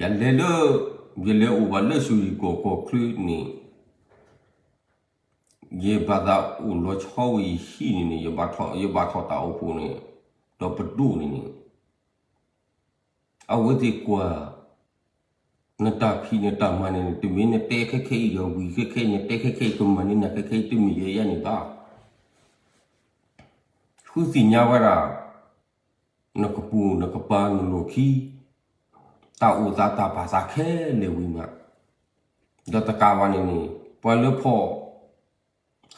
ယလဲၤလၢ ယလဲၤအိၣ်ဘၣ်လၢစူၤရံၣ်ကီၢ်ကီၢ်ချၢန့ၣ် ယဘၣ်သးအိၣ်လီၤဆီဝံၤယဟံၣ်န့ၣ်န့ၣ် ယဘၣ်ထီၣ်တၢ်အိၣ်ဖှိၣ်န့ၣ် ဒီးပဒိၣ်န့ၣ်န့ၣ် အဝဲသ့ၣ်ကွၢ် နတၢ်ဖံးနတၢ်မၤန့ၣ်န့ၣ် တမ့ၢ်နတဲခဲခဲအံၤဒီးဝံၤခဲခဲအံၤ နတဲခဲခဲအံၤ ကမၤန့ၢ်နၤခဲခဲအံၤ တမ့ၢ်ယဲယဲန့ၣ်ဘၣ်. ဃုသ့ၣ်ညါဝဲဒၣ် နကပိာ်နကပၤနလိၤခံ တၢ်အိၣ်သးတၢ်ပာ်သးခဲလၢာ်ဝံၤမး, ဒီးတကးဘၣ်န့ၣ်န့ၣ် ပှၤလၢဖီၣ်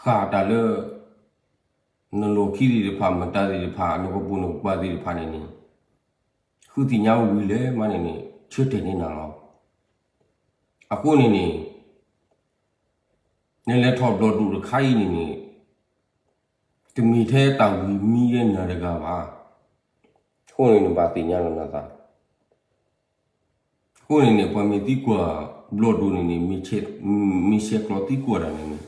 ဃာ်တၢ်လၢ နလိၤခံသ့ၣ်တဖၣ် မတၤသ့ၣ်တဖၣ် နကပိာ်နကပၤသ့ၣ်တဖၣ်န့ၣ်န့ၣ် ဃုသ့ၣ်ညါဝံၤလဲၣ်မးန့ၣ်န့ၣ် ဆၢတဲာ်န့ၢ်နၤလီၤ. အဃိန့ၣ်န့ၣ် နလဲၤထီၣ်ဘျီၣ်ဒိၣ်တခါအံၤန့ၣ်န့ၣ် တမ့ၢ်ထဲတၢ်ဝံၤမံယဲနၤတဂၤဘၣ်. အဃိန့ၣ်န့ၣ် ဘၣ်သ့ၣ်ညါလီၤနသး အဃိန့ၣ်န့ၣ် ပှၤမ့ၢ်သံကွၢ်ဘျီၣ်ဒိၣ်န့ၣ်န့ၣ် မ့ၢ်ဆဲးကျိးသံကွၢ်တၢ်န့ၣ်န့ၣ်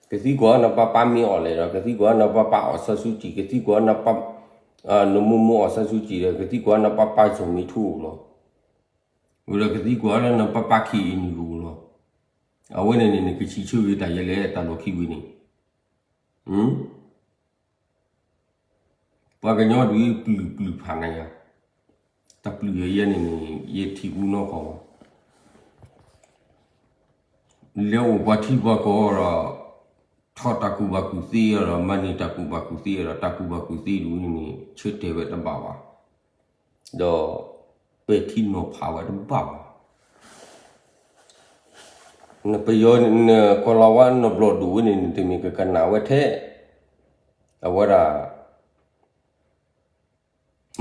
ကသံကွၢ်နပၢ်ပၢ်မ့ၢ်အီၣ်လဲၣ်ဒီး ကသံကွၢ်နပၢ်ပၢ်အီၣ်ဆၢဆူကံၣ် ကသံကွၢ်နပၢ် နမိၢ်မိၢ်အီၣ်ဆၢဆူကံၣ်ဒီး ကသံကွၢ်နပၢ်ပၢ်စီၤမ့ၢ်ထူအိၣ်လီၤ. ဝံၤဒီးကသံကွၢ်လၢနပၢ်ပၢ်ခံအံၤနုၢ်အိၣ်လီၤ. အဝဲန့ၣ်န့ၣ် နကဆံးဆၢဂ့ၤတၢ်ယဲလဲၣ်တၢ်လီၢ်ခံဝံၤန့ၣ် ပှၤကညီဒုးပျုၢ်ပျုၢ်ဖးနၤယၤ, တၢ်ပျုၢ်ယဲယဲန့ၣ်န့ၣ် ယထံၣ်အူနီၢ်ကီၢ်ဘၣ်. လဲၤအိၣ်ပှၤထံပှၤကီၢ်ဒီး ထီၣ်တၢ်ကူၣ်ဘၣ်ကူၣ်သ့ဒီး မၤန့ၢ်တၢ်ကူၣ်ဘၣ်ကူၣ်သ့ဒီး တၢ်ကူၣ်ဘၣ်ကူၣ်သ့ဒုးန့ၣ်န့ၣ် ဆၢတဲာ်ဝဲတဘၣ်ဘၣ်, ဒီးပဲာ်ထံနီၤဖးဝဲတဘၣ်ဘၣ်. နပယီၤ နကီၢ်လီၤဝါနဘျီၣ်ဒိၣ်ဝဲန့ၣ် နတမ့ၢ်ကကနၣ်ဝဲထဲ အဝဲဒၣ်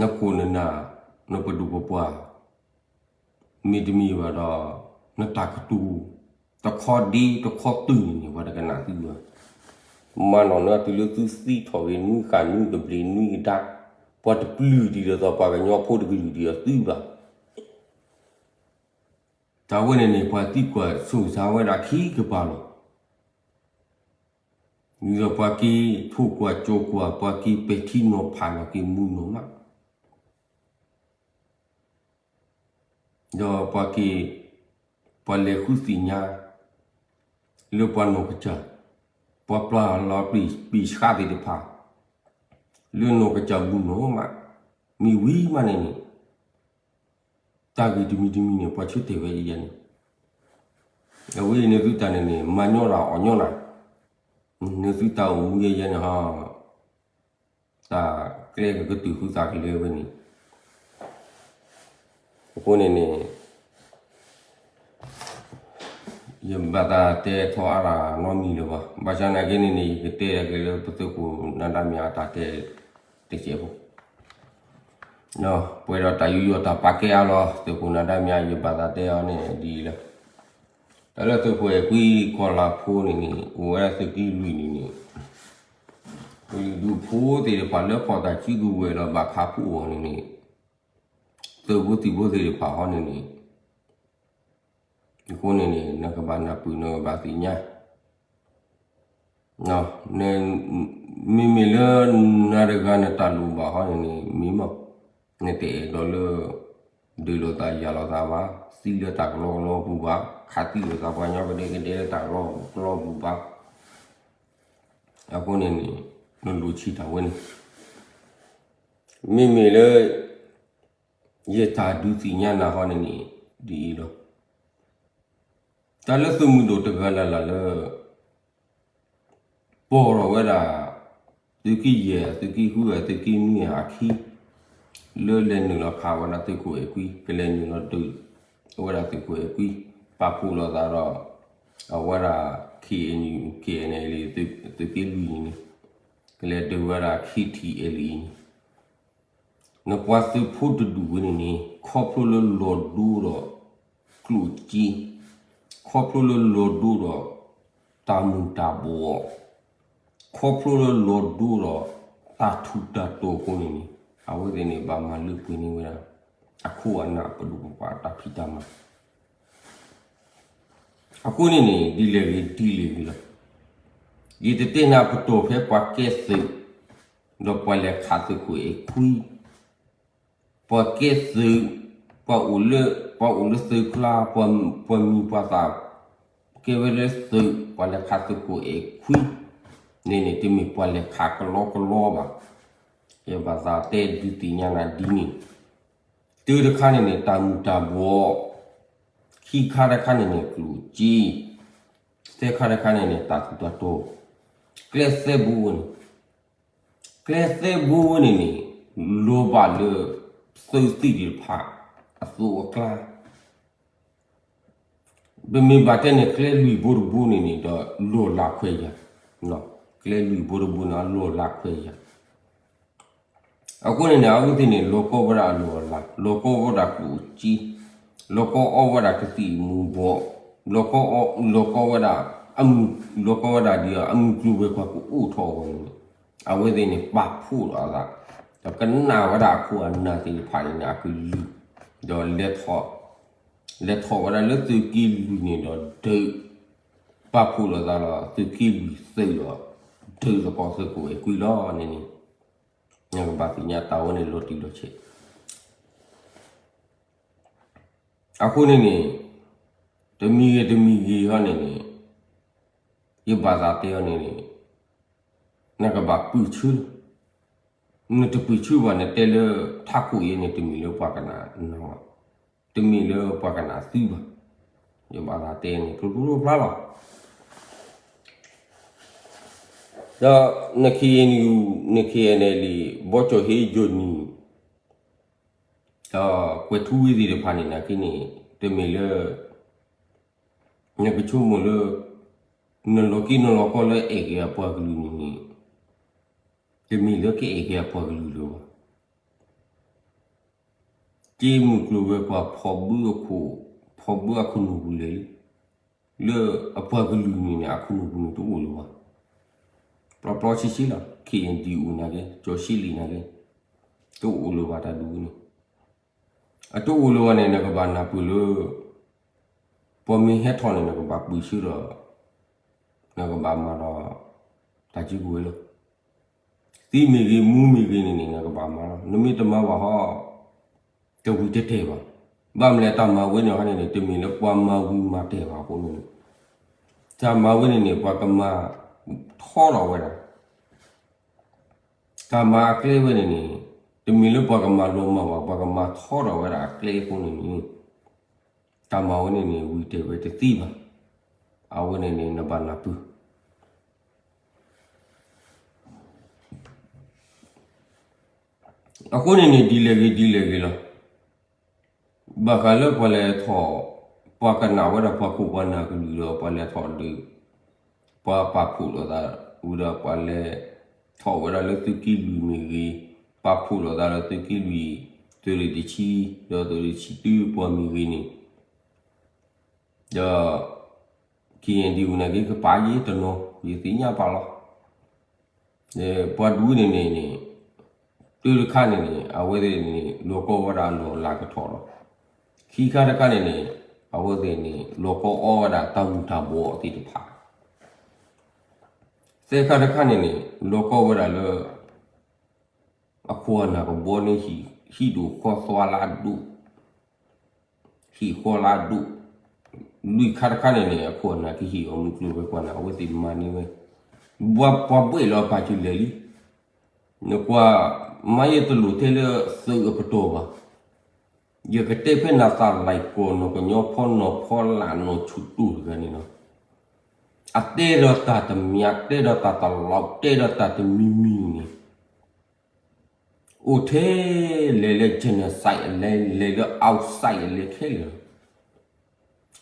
နခိၣ်နနၢ် နပဒိၣ်ပပှၢ် မ့တမ့ၢ်ဘၣ်ဒီး နတၢ်ကတိၤ တခီဒ့တခီတုၤန့ၣ်န့ၣ် ပှၤတကနၣ်သုဘၣ်. မၤနီၣ်နတုၤလၢသုသံထီၣ်ဂ့ၤ နွံဃာ်နွံကဘျံးနွံကဒါ ပှၤတပျုၢ်ဒံးဒီးသိးပှၤကညီဖိတကလုာ်ဒံးဒီးသုဘၣ်. တၢ်ဝဲန့ၣ်န့ၣ် ပှၤသံကွၢ်စိၤစါဝဲဒၣ်ခံကပၤလီၤ. ဒီးပှၤက့ၤထိၣ်ကွၢ်ကၠီၤကွၢ် ပှၤက့ၤပဲာ်ထံနီၤဖးနီၤက့ၤမူနီၤမး ဒီးပှၤက့ၤ ပှၤလဲၤဃုသ့ၣ်ညါ လၢပှၤနီၢ်ကစၢ် ပှၤပျၢ်လီၤပျံၤဆှါသ့ၣ်တဖၣ် လၢနီၢ်ကစၢ်မူနီၤမး မ့ၢ်ဝံၤမးန့ၣ်န့ၣ် တၢ်ဂ့ၢ်တမံၤတမံၤန့ၣ် ပှၤဆၢတဲာ်ဝဲဒ်ယဲန့ၣ် အဝဲအံၤန့ၣ်သုတၢ်န့ၣ်န့ၣ် မၤညီနၤအီၣ်ညီနၤ နသုတၢ်အိၣ်မူယဲယဲန့ၣ်ဟီ တၢ်ကျဲကကတုၤဃုသးကလဲၤဝဲန့ၣ် အဃိန့ၣ်န့ၣ် ယဘၣ်သးတဲထီၣ်အါရၤနီတမံၤလၢၤဘၣ်. ဘၣ်ဆၣ်နာ်က့န့ၣ်န့ၣ် ယကတဲက့ၤလၢပသုးခိၣ်နၤဒါမ့ၢ်အတၢ်တဲတစဲးဖိ ပှဲၤဒီးတၢ်ယူးယီၣ်တၢ်ပာ်ကဲအါလီၤ သုးခိၣ်နၤဒါမ့ၢ်ယဘၣ်သးတဲအီၤန့ၣ်ဒ်အံၤလၢ တၢ်လၢသုးခိၣ်အဲၣ်ကွံကီၢ်လၤဖိန့ၣ်န့ၣ် အိၣ်ဝဲဒၣ်သုးက့လွံၢ်န့ၣ်န့ၣ် ဒူဖိသ့ၣ်တဖၣ်လၢဖီၣ်တၢ်စုကဝဲၤဒီးဘၣ်ခးဖှိၣ်အီၤန့ၣ်န့ၣ် သုးဖိသံၣ်ဖိသ့ၣ်တဖၣ်ဟီန့ၣ်န့ၣ် အဃိန့ၣ်န့ၣ် နကဘၣ်နၢ်ပၢၢ် နကဘၣ်သ့ၣ်ညါ မ့မ့ၢ်လၢနၤတဂၤနတၢ်လိၣ်ဘၣ်ဟီန့ၣ်န့ၣ် မ့ၢ်မး နတအဲၣ်ဒိးလၢ ဒုးလိာ်သးယၤလိာ်သးဘၣ်, သံလၢတၢ်ကလီကလီပူၤဘၣ်, ခးသံလိာ်သးပှၤညီကဒဲကဒဲလၢတၢ်ကလီကလီပူၤဘၣ်. အဃိန့ၣ်န့ၣ် နလိၣ်ဆံးတၢ်ဝဲန့ၣ် မ့မ့ၢ်လၢ ယတၢ်ဒုးသ့ၣ်ညါနၤဟီန့ၣ်န့ၣ် ဒ်အံၤလီၤ. တၢ်လၢသုးမုၢ်ဒိၣ်တဂၤလၢ်လၢ်လၢ ပိာ်ထီၣ်ဝဲဒၣ် သုးက့ယဲၢ် သုးက့ဃု သုးက့နွံအခံ လၢလဲၤနုာ်လီၤခးဝဲဒၣ်သုးခိၣ်အဲၣ်ကွံ ကလဲၤနုာ်လီၤဒုး အဝဲဒၣ်သုးခိၣ်အဲၣ်ကွံ ပာ်ဖှိၣ်လိာ်သးဒီး အဝဲဒၣ် K N U K N L A သုးက့လွံၢ်န့ၣ်န့ၣ် ကလဲၤဒုးဝဲဒၣ် K T L A န့ၣ် နပှၤသုးဖိတဒူၣ်ဝဲန့ၣ်န့ၣ် ခီဖျိလၢလီၤဒိဒီး ကျိၣ်စ့, ခီဖျိလၢလီၤဒိဒီး တၢ်မူၤတၢ်ဘှီး, ခီဖျိလၢလီၤဒိဒီး တၢ်ထူးတၢ်တီၤအဃိန့ၣ်န့ၣ် အဝဲသ့ၣ်န့ၣ် ဘၣ်မၤလၢပှဲၤန့ၢ်ဝဲဒၣ် အခိၣ်အနၢ်ပဒိၣ်ပပှၢ်တၢ်ဖံးတၢ်မၤ အဃိန့ၣ်န့ၣ် ဒ်လဲၣ်ဂ့ၤဒ်လဲၣ်ဂ့ၤလီၤ. ယတတဲနၤပတီၢ်ဖဲပှၤကဲသုး ဒီးပှၤလဲၤခးသုးခိၣ်အဲၣ်ကွံ, ပှၤကဲသုး, ပှၤအိၣ်လၢ, ပှၤအိၣ်လၢသုးကျါ, ပှၤမံၤပှၤသၣ်, ကဲဝဲလၢသုး, ပှၤလဲၤခးသုးခိၣ်အဲၣ်ကွံ, န့ၣ်န့ၣ် တမ့ၢ်ပှၤလဲၤခးကလီကလီဘၣ်. ယဘၣ်သးတဲဒုးသ့ၣ်ညါနၤဒ်န့ၣ်, တၢတခါန့ၣ်န့ၣ် တၢ်မူၤတၢ်ဘှီး, ခံခါတခါန့ၣ်န့ၣ် ကျိၣ်စ့, သၢခါတခါန့ၣ်န့ၣ် တၢ်ထူးတၢ်တီၤ, ကျဲသၢဘိဝဲန့ၣ်, ကျဲသၢဘိဝဲန့ၣ်န့ၣ် လီၤဘၣ်လၢ သုးသ့ၣ်တဖၣ် အသိးအကျါ ပမ့ၢ်ဘၣ်တဲန့ၣ် ကျဲလွံၢ်ဘိတဘိန့ၣ်န့ၣ်ဒီး လီၢ်လၤခွဲးယာ်, ကျဲလွံၢ်ဘိတဘိန့ၣ် အလီၢ်လၤခွဲးယာ်, အဃိန့ၣ်န့ၣ် အဝဲသ့ၣ်န့ၣ် လီၤကီဝဲဒၣ်အလီၢ်အလၤ, လီၤကီဝဲဒၣ်ကျိၣ်စ့, လီၤကီအီဝဲဒၣ်ကသံၣ်မူၤဘှီး, လီၤကီအီ, လီၤကီဝဲဒၣ်, လီၤကီဝဲဒၣ်ဒ်အမုၢ်ကျိၤဝဲၤကွာ်ကအိၣ်ထီၣ်အဂီၢ်န့ၣ်န့ၣ်, အဝဲသ့ၣ်န့ၣ် ပာ်ဖှိၣ်လိာ်အသး, ဒီးကနၣ်ဝဲဒၣ်အခိၣ်အနၢ်သ့ၣ်တဖၣ်န့ၣ်န့ၣ် အကလုၢ်, ဒီးလဲၤထီၣ်, လဲၤထီၣ်ဝဲဒၣ်လၢသုးက့လွံၢ်န့ၣ်ဒီးဒုး, ပာ်ဖှိၣ်လိာ်သးဒီးသုးက့လွံၢ်သုးဒီး, ဒုးသကိးသုးခိၣ်အဲၣ်ကွံလီၤန့ၣ်န့ၣ်, နကဘၣ်သ့ၣ်ညါတၢ်ဝဲန့ၣ်လီၤတံၢ်လီၤဆဲး အဃိန့ၣ်န့ၣ်, တမံၤဂ့ၤတမံၤဂ့ၤဟီန့ၣ်န့ၣ်, ယဘၣ်သးတဲအီၤန့ၣ်န့ၣ်, နကဘၣ်ပၢၢ်ဆၢလီၤ. နတပၢၢ်ဆၢဘၣ် နတဲလၢထးခိၣ်အံၤန့ၣ် တမ့ၢ်လၢပှၤကနၣ်နၤဘၣ်, တမ့ၢ်လၢပှၤကနၣ်သုဘၣ်. ယဘၣ်သးတဲန့ၣ် ဖျိဖျိဖျါဖျါလီၤ. ဒီးန K N U, န K N L A, ဘီကၠီၣ်ဟ့ယီၢ်နံၣ်, ဒီးကွဲၤထူဝ့သ့ၣ်တဖၣ်န့ၣ် နာ်က့န့ၣ် တမ့ၢ်လၢ နကဆိကမိၣ်လၢ နလီၤက့နလီၤကီလၢအဲၣ်က့ၤအပှၤကလုာ်န့ၣ်န့ၣ်, တမ့ၢ်လၢကအဲၣ်က့ၤအပှၤကလုာ်လၢၤဘၣ်. က့မုၢ်ကျိၤဝဲၤကွာ်ဖီၣ်ဘၢအခိၣ်, ဖီၣ်ဘၢအခိၣ်နူာ်ပူၤလဲၣ်လံ, လၢအပှၤကလုာ်န့ၣ်န့ၣ် အခိၣ်နူာ်ပူၤန့ၣ်တအိၣ်လၢၤဘၣ်. ပျီပျီဆံးဆံးလီၤ. K N D O နာ်က့, ကၠီၤရှံလံာ်နာ်က့, တအိၣ်လၢၤဘၣ်တၢ်ဒုးန့ၣ် အတအိၣ်လၢၤဘၣ်န့ၣ် နကဘၣ်နၢ်ပၢၢ်လၢ ပှၤမ့ၢ်ဟဲထီၣ်န့ၣ် နကဘၣ်ပၢၢ်ဆၢဒီး နကဘၣ်မၤဒီး တၢ်စုကဝဲၤလီၤ. သံမ့ၢ်ဂ့ၤ မူမ့ၢ်ဂ့ၤန့ၣ်န့ၣ် နကဘၣ်မၤလီၤ. နမ့ၢ်တမၤဘၣ်ဟီ တဝံၤတတဲာ်ဘၣ်. ဘၣ်မနုၤလဲၣ် တၢ်မၤဝဲန့ၣ်ဟီန့ၣ်န့ၣ် တမ့ၢ်လၢပှၤမၤဝံၤမၤတဲာ်ဘၣ်အဃိန့ၣ် တၢ်မၤဝဲန့ၣ်န့ၣ် ပှၤကမၤထီထီၣ်ဝဲဒၣ် တၢ်မၤအကျဲဝဲန့ၣ်န့ၣ် တမ့ၢ်လၢပှၤကမၤလီၤမၢ်ဘၣ်, ပှၤကမၤထီထီၣ်ဝဲဒၣ်အကျဲအဃိန့ၣ်န့ၣ် တၢ်မၤဝဲန့ၣ်န့ၣ် ဝံၤတဲာ်ဝဲတသ့ဘၣ်. အဝဲန့ၣ်န့ၣ် နဘၣ်နၢ်ပၢၢ် အဃိန့ၣ်န့ၣ် ဒ်လဲၣ်ဂ့ၤဒ်လဲၣ်ဂ့ၤလီၤ. ဘၣ်ဃးလၢပှၤလဲၤထီၣ် ပှၤကနၣ်ဝဲဒၣ်ပှၤခိၣ်ပှၤနၢ်ကလုၢ်ဒီး ပှၤလဲၤထီၣ်ဒုး ပှၤပာ်ဖှိၣ်လိာ်သးဝံၤဒီး ပှၤလဲၤထီၣ်ဝဲဒၣ်လၢသုးက့လွံၢ်မ့ၢ်ဂ့ၤ, ပာ်ဖှိၣ်လိာ်သးလၢသုးက့လွံၢ် သုးရ့ၣ်တဆံ ဒီးသုးရ့ၣ်တဆံတၢပှၤမ့ၢ်ဂ့ၤန့ၣ် ဒီး ထံၣ်န့ၣ်ဒ်အံၤနာ်က့ ကပာ်ယတနီၤ ယသ့ၣ်ညါပာ်လီၤ. ပှၤဒူန့ၣ်န့ၣ်န့ၣ် တုၤတခါန့ၣ်န့ၣ် အဝဲသ့ၣ်န့ၣ် လီၤကီဝဲဒၣ်လီၢ်လၤကထီၣ်လီၤ. ခံခါတခါန့ၣ်န့ၣ် အဝဲသ့ၣ်န့ၣ် လီၤကီအီဝဲဒၣ်တၢ်မူၤတၢ်ဘှီးသ့ၣ်တဖၣ် သၢခါတခါန့ၣ်န့ၣ် လီၤကီဝဲဒၣ်လၢ အခိၣ်အနၢ်ကဘီန့ၣ် ဟံၣ်ဒိၣ်ဃီသွါလၢအဒိၣ်, ဟံၣ်ဃီလၢအဒိၣ်, လွံၢ်ခါတခါန့ၣ်န့ၣ် အခိၣ်အနၢ်ကဟ့ၣ်အီၤမုၢ်ကျိၤဝဲၤကွာ်န့ၣ် အဝဲသ့ၣ်မၤန့ၢ်ဝဲ, ပှၤဘှီလီၤပာ်စၢၤလဲာ်လံ. နကွၢ် မၤယတလိၣ်ထဲလၢသုးအပတီၢ်ဘၣ်. ယကတဲဖဲနၤသးလၢ်ကီၢ် နီၢ်ကညီဖီနီၢ်ဖီလာ်နီၢ်ဆူၣ်တိၢ်တဂၤန့ၣ်လီၤ. အတဲဒီးတၢ်တမံၤ တဲဒီးတၢ်တလီၤ တဲဒီးတၢ်တမံၤမံၤန့ၣ် အိၣ်ထဲလဲၤလၢ genocide အလဲၤ လဲၤလၢ outside အလဲၤခဲလၢာ်လီၤ.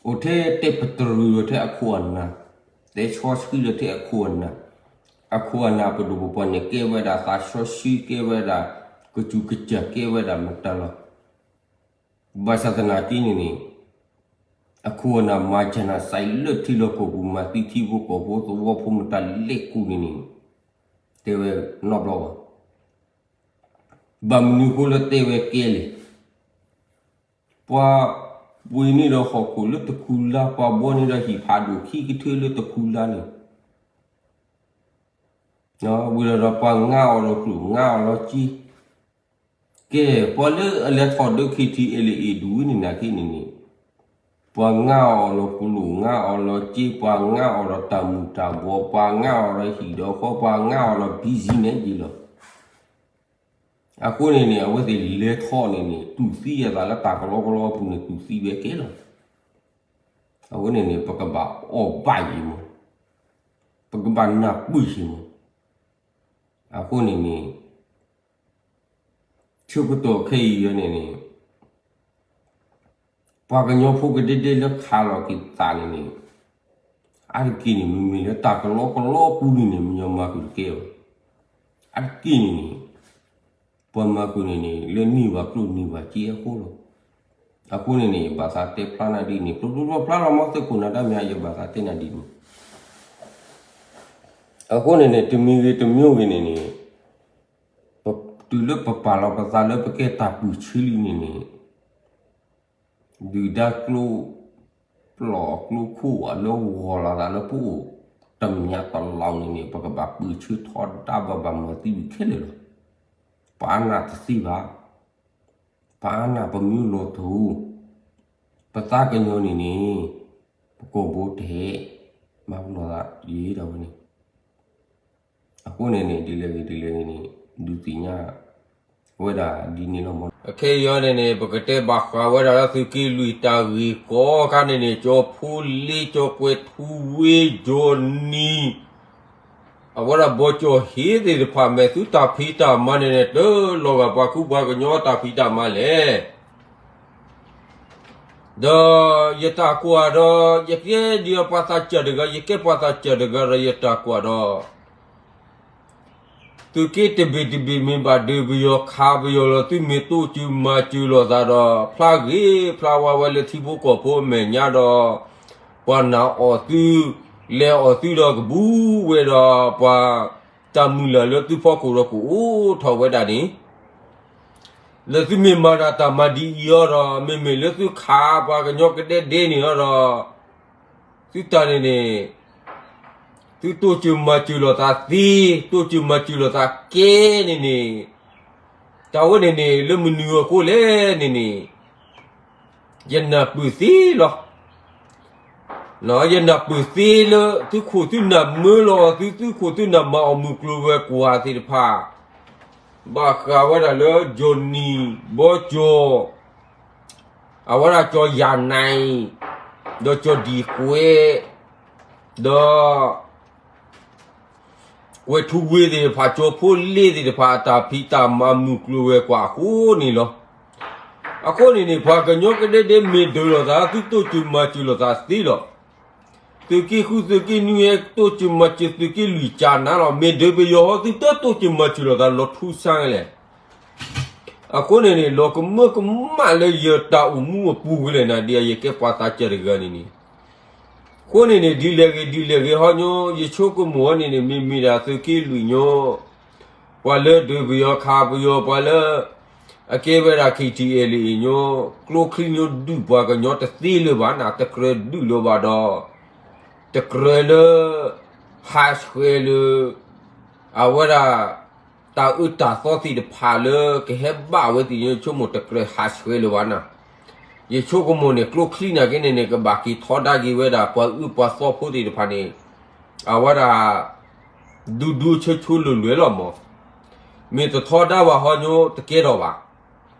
အိၣ်ထဲတဲပတြၢၤလီၤထဲအခိၣ်အနၢ်, တဲဆီဆှံလီၤထဲအခိၣ်အနၢ်, အခိၣ်အနၢ်ပဒိၣ်ပပှၢ်န့ၣ် ကဲဝဲဒၣ်သးဆီဆှံ ကဲဝဲဒၣ် ကစူၢ်ကစၢ် ကဲဝဲဒၣ်မတၤလီၤ. ဘၣ်ဆၣ်သနာ်က့န့ၣ်န့ၣ် အခိၣ်အနၢ်မၤ genocide လၢထံလီၢ်ကီၢ်ပူၤ မၤသံထံဖိကီၢ်ဖိသဝီဖိမတၤလဲၣ်ကိးန့ၣ်န့ၣ် တဲဝဲနီတဘျီဘၣ်. ဘၣ်မနုၤအဃိလၢတဲဝဲကဲလဲၣ်. ပှၤပှ့ၤန့ၢ်ဒီးဟီၣ်ခိၣ်လၢတခူလါ, ပှၤဘှီန့ၢ်ဒီးဟံၣ်ဖးဒိၣ်ခံကထၢလၢတခူလါန့ၣ် ဝံၤဒီးပှၤငါအီၤဒီးကျိၣ် ငါအီၤဒီးစ့, ကဲ ပှၤလၢအလဲၤထီၣ်ဒၢ KTLA ဒူၣ်ဝဲန့ၣ်နာ်က့န့ၣ်န့ၣ် ပှၤငါအီၤဒီးကျိၣ် ငါအီၤဒီးစ့, ပှၤငါအီၤဒီးတၢ်မူၤတၢ်ဘှီး, ပှၤငါအီၤဒီးဟံၣ်ဒီးဃီ, ပှၤငါအီၤဒီး business ယံၤလီၤ. အဃိန့ၣ်န့ၣ် အဝဲသ့ၣ်လဲၤထီၣ်န့ၣ်န့ၣ် တူၢ်သံအသးလၢတၢ်ကလီကလီအပူၤန့ၣ် တူၢ်သံဝဲကဲလီၤ. အဃိန့ၣ်န့ၣ် ပကဘၣ်အီၣ်ဘၣ်ယံၤမး, ပကဘၣ်နၢ်ပၢၢ်ယံၤမး. အဃိန့ၣ်န့ၣ် ဆၢကတီၢ်ခဲအံၤယဲန့ၣ်န့ၣ် ပှၤကညီဖိကဒဲဒဲလၢခးလီၤက့ၤသးန့ၣ်န့ၣ် အါတက့ၢ်န့ၣ် မ့မ့ၢ်လၢတၢ်ကလီကလီပူၤန့ၣ်န့ၣ် မညီမၤဃုာ်တကဲဘၣ်. အါတက့ၢ်န့ၣ်န့ၣ် ပှၤမၤဃုာ်န့ၣ်န့ၣ် လၢန့ၢ်ဘၣ်ကျိၣ်န့ၢ်ဘၣ်စ့အဃိလီၤ. အဃိန့ၣ်န့ၣ် ဘၣ်သးတဲဖျါနၤဒ်န့ၣ် ကျိကျိဖျါလီၤမ့ၢ်သကိးနၤတၢ်မ့ၢ် ယဘၣ်သးတဲနၤဒ်န့ၣ်. အဃိန့ၣ်န့ၣ် တမံၤဂ့ၤတမံၤဂ့ၤန့ၣ်န့ၣ် တုၤလၢပပာ်လီၤပသးလၢပကဲတၢ်ပၢၢ်ဆၢလံန့ၣ်န့ၣ် ဒုၣ်ဒါကျိ ပျီၢ်ကျိခိၣ်အလၢဂီၤလီၤသးလၢပအိၣ်တမံၤတလီၢ်န့ၣ်န့ၣ် ပကဘၣ်ပၢၢ်ဆၢထီဒါဘၣ်ဘၣ်မၤသံဝံၤခဲလၢာ်လီၤ. ပအါနၢ်တသ့ဘၣ်. ပအါနၢ်ပမ့ၢ်လီၤတအိၣ် ပသးကညီၤန့ၣ်န့ၣ် ပကိာ်ဘိတဟဲ မၤပလီၢ်သးယံၤဒၣ်ဝဲန့ၣ် အဃိန့ၣ်န့ၣ် ဒ်လဲၣ်ဂ့ၤဒ်လဲၣ်ဂ့ၤန့ၣ် ဒုးသ့ၣ်ညါဝဲဒၣ်ဒ်န့ၣ်လီၤမး. အခဲအံၤန့ၣ်န့ၣ် ပကတဲဘၣ်ဃးဝဲဒၣ်လၢသုးက့လွံၢ်တၢ်ဂ့ၢ်ကီအခါန့ၣ်န့ၣ် ကၠီဖီလ့ ကၠီကွဲၤထူဝ့ ကၠီနံၤ အဝဲဒၣ်ဘီကၠီၣ်ဟ့သ့ၣ်တဖၣ် မ့ၢ်သုတၢ်ဖံးတၢ်မၤန့ၣ်န့ၣ် တလီၤဂာ်ပှၤကူပှၤကညီတၢ်ဖံးတၢ်မၤလဲၣ်. ဒီးယတၢ်ကွၢ်ဒီး ယကဲဒ်အပှၤသးစၢ်တဂၤ ယကဲပှၤသးစၢ်တဂၤဒီး ယတၢ်ကွၢ်ဒီး သုးက့တဘ့ၣ်တဘ့ၣ်မ့ၢ်ဘၣ်ဒၢးပယီၤခးပယီၤလီၤ သုမ့ၢ်တိစၢၤမၤစၢၤလိာ်သးဒီး ဖျါဂ့ၤဖျါဝါဝဲလၢထံဖိကီၢ်ဖိအမဲာ်ညါဒီး ပှၤနာ်အီၣ်သု လဲၤအီၣ်သုဒီးကဘူးဝဲဒီး ပှၤတၢ်မုၢ်လၢ်လၢသုဖီခိၣ်ဒီးကအိၣ်ထီၣ်ဝဲဒၣ်န့ၣ် လၢသုမ့ၢ်မၤတၢ်တၢ်မၤဒ်အံၤအီၤဒီး မ့မ့ၢ်လၢသုခးပှၤကညီကဒဲဒဲန့ၣ်အီၤဒီး သုတၢ်န့ၣ်န့ၣ် သုတိစၢၤမၤစၢၤလိာ်သးသ့, တိစၢၤမၤစၢၤလိာ်သးကဲန့ၣ်န့ၣ်, တၢ်ဝဲန့ၣ်န့ၣ် လၢမနုၤအဃိလဲၣ်န့ၣ်န့ၣ်, ယနၢ်ပၢၢ်သ့လီၤ. ယနၢ်ပၢၢ်သ့လၢ သုးခိၣ်သုးနၢ်မၢလီၤအီၤသု, သုးခိၣ်သုးနၢ်မၤအီၣ်မုၢ်ကျိၤဝဲၤကွာ်သ့ၣ်တဖၣ်, ဘၣ်ဃးဝဲဒၣ်လၢ ကၠီၣ်နံၣ် ဘီကၠီၣ် အဝဲဒၣ်ကၠီၣ်ယၤနံၣ် ဒီးကၠီၣ်ဒံၣ်ကွဲး ဒီး ကွဲၤထူဝ့သ့ၣ်တဖၣ် ကၠီဖီလ့သ့ၣ်တဖၣ် အတၢ်ဖံးတၢ်မၤမုၢ်ကျိၤဝဲၤကွာ်အဃိန့ၣ်လီၤ. အဃိန့ၣ်န့ၣ် ပှၤကညီကဒဲဒဲမ့ၢ်ဒၢးလိာ်သး သုတိစၢၤမၤစၢၤလိာ်သးသ့လီၤ. သုးက့ဃု သုးက့နွံ ဟဲတိစၢၤမၤစၢၤ သုးက့လွံၢ်ကၠးနါလီၤ. မ့ၢ်ဒၢးပယီၤဟီ သုတတိစၢၤမၤစၢၤလိာ်သးလီၤထူစါလဲၣ်. အဃိန့ၣ်န့ၣ် လီၤကမၢကမၣ်လၢယတၢ်အိၣ်မူအပူၤကလဲၣ်နၤ ဒ်အယကဲပှၤသးစၢ်တဂၤန့ၣ်န့ၣ်, အဃိန့ၣ်န့ၣ် ဒ်လဲၣ်ဂ့ၤဒ်လဲၣ်ဂ့ၤဟီညိ ယဆိကမိၣ်အီၤန့ၣ်န့ၣ် မ့မ့ၢ်ဒၣ်သုးက့လွံၢ်ညိ ပှၤလၢဒုးပယီၤခးပယီၤ ပှၤလၢ အကဲဝဲဒၣ် ခ့ၣ်ထံၣ်အဲၣ်လ့ၣ်ညိ ကျိချံညိဒုးပှၤကညီတသ့လၢၤဘၣ်န့ၣ် တကြၢးဒုးလၢၤဘၣ်ဒီး တကြၢးလၢ ဟးဆှဲးလၢ အဝဲဒၣ် တၢ်အၢတၢ်သီသ့ၣ်တဖၣ်လၢကဟဲဘၣ်ဝဲသ့ၣ်ညိ ယဆိကမိၣ်တကြၢးဟးဆှဲးလၢၤဘၣ်န့ၣ်, ယဆိကမိၣ်န့ၣ် ကျိချံနာ်က့န့ၣ်န့ၣ် ကဘၣ်က့ၤထီဒါက့ၤဝဲဒၣ်ပှၤအၢပှၤသီဖိသ့ၣ်တဖၣ်န့ၣ် အဝဲဒၣ် ဒူဒူဆိဆိလိၤလိၤလီၤမး, မ့ၢ်တထီဒါဘၣ်ဟီညိတကဲထီၣ်ဘၣ်.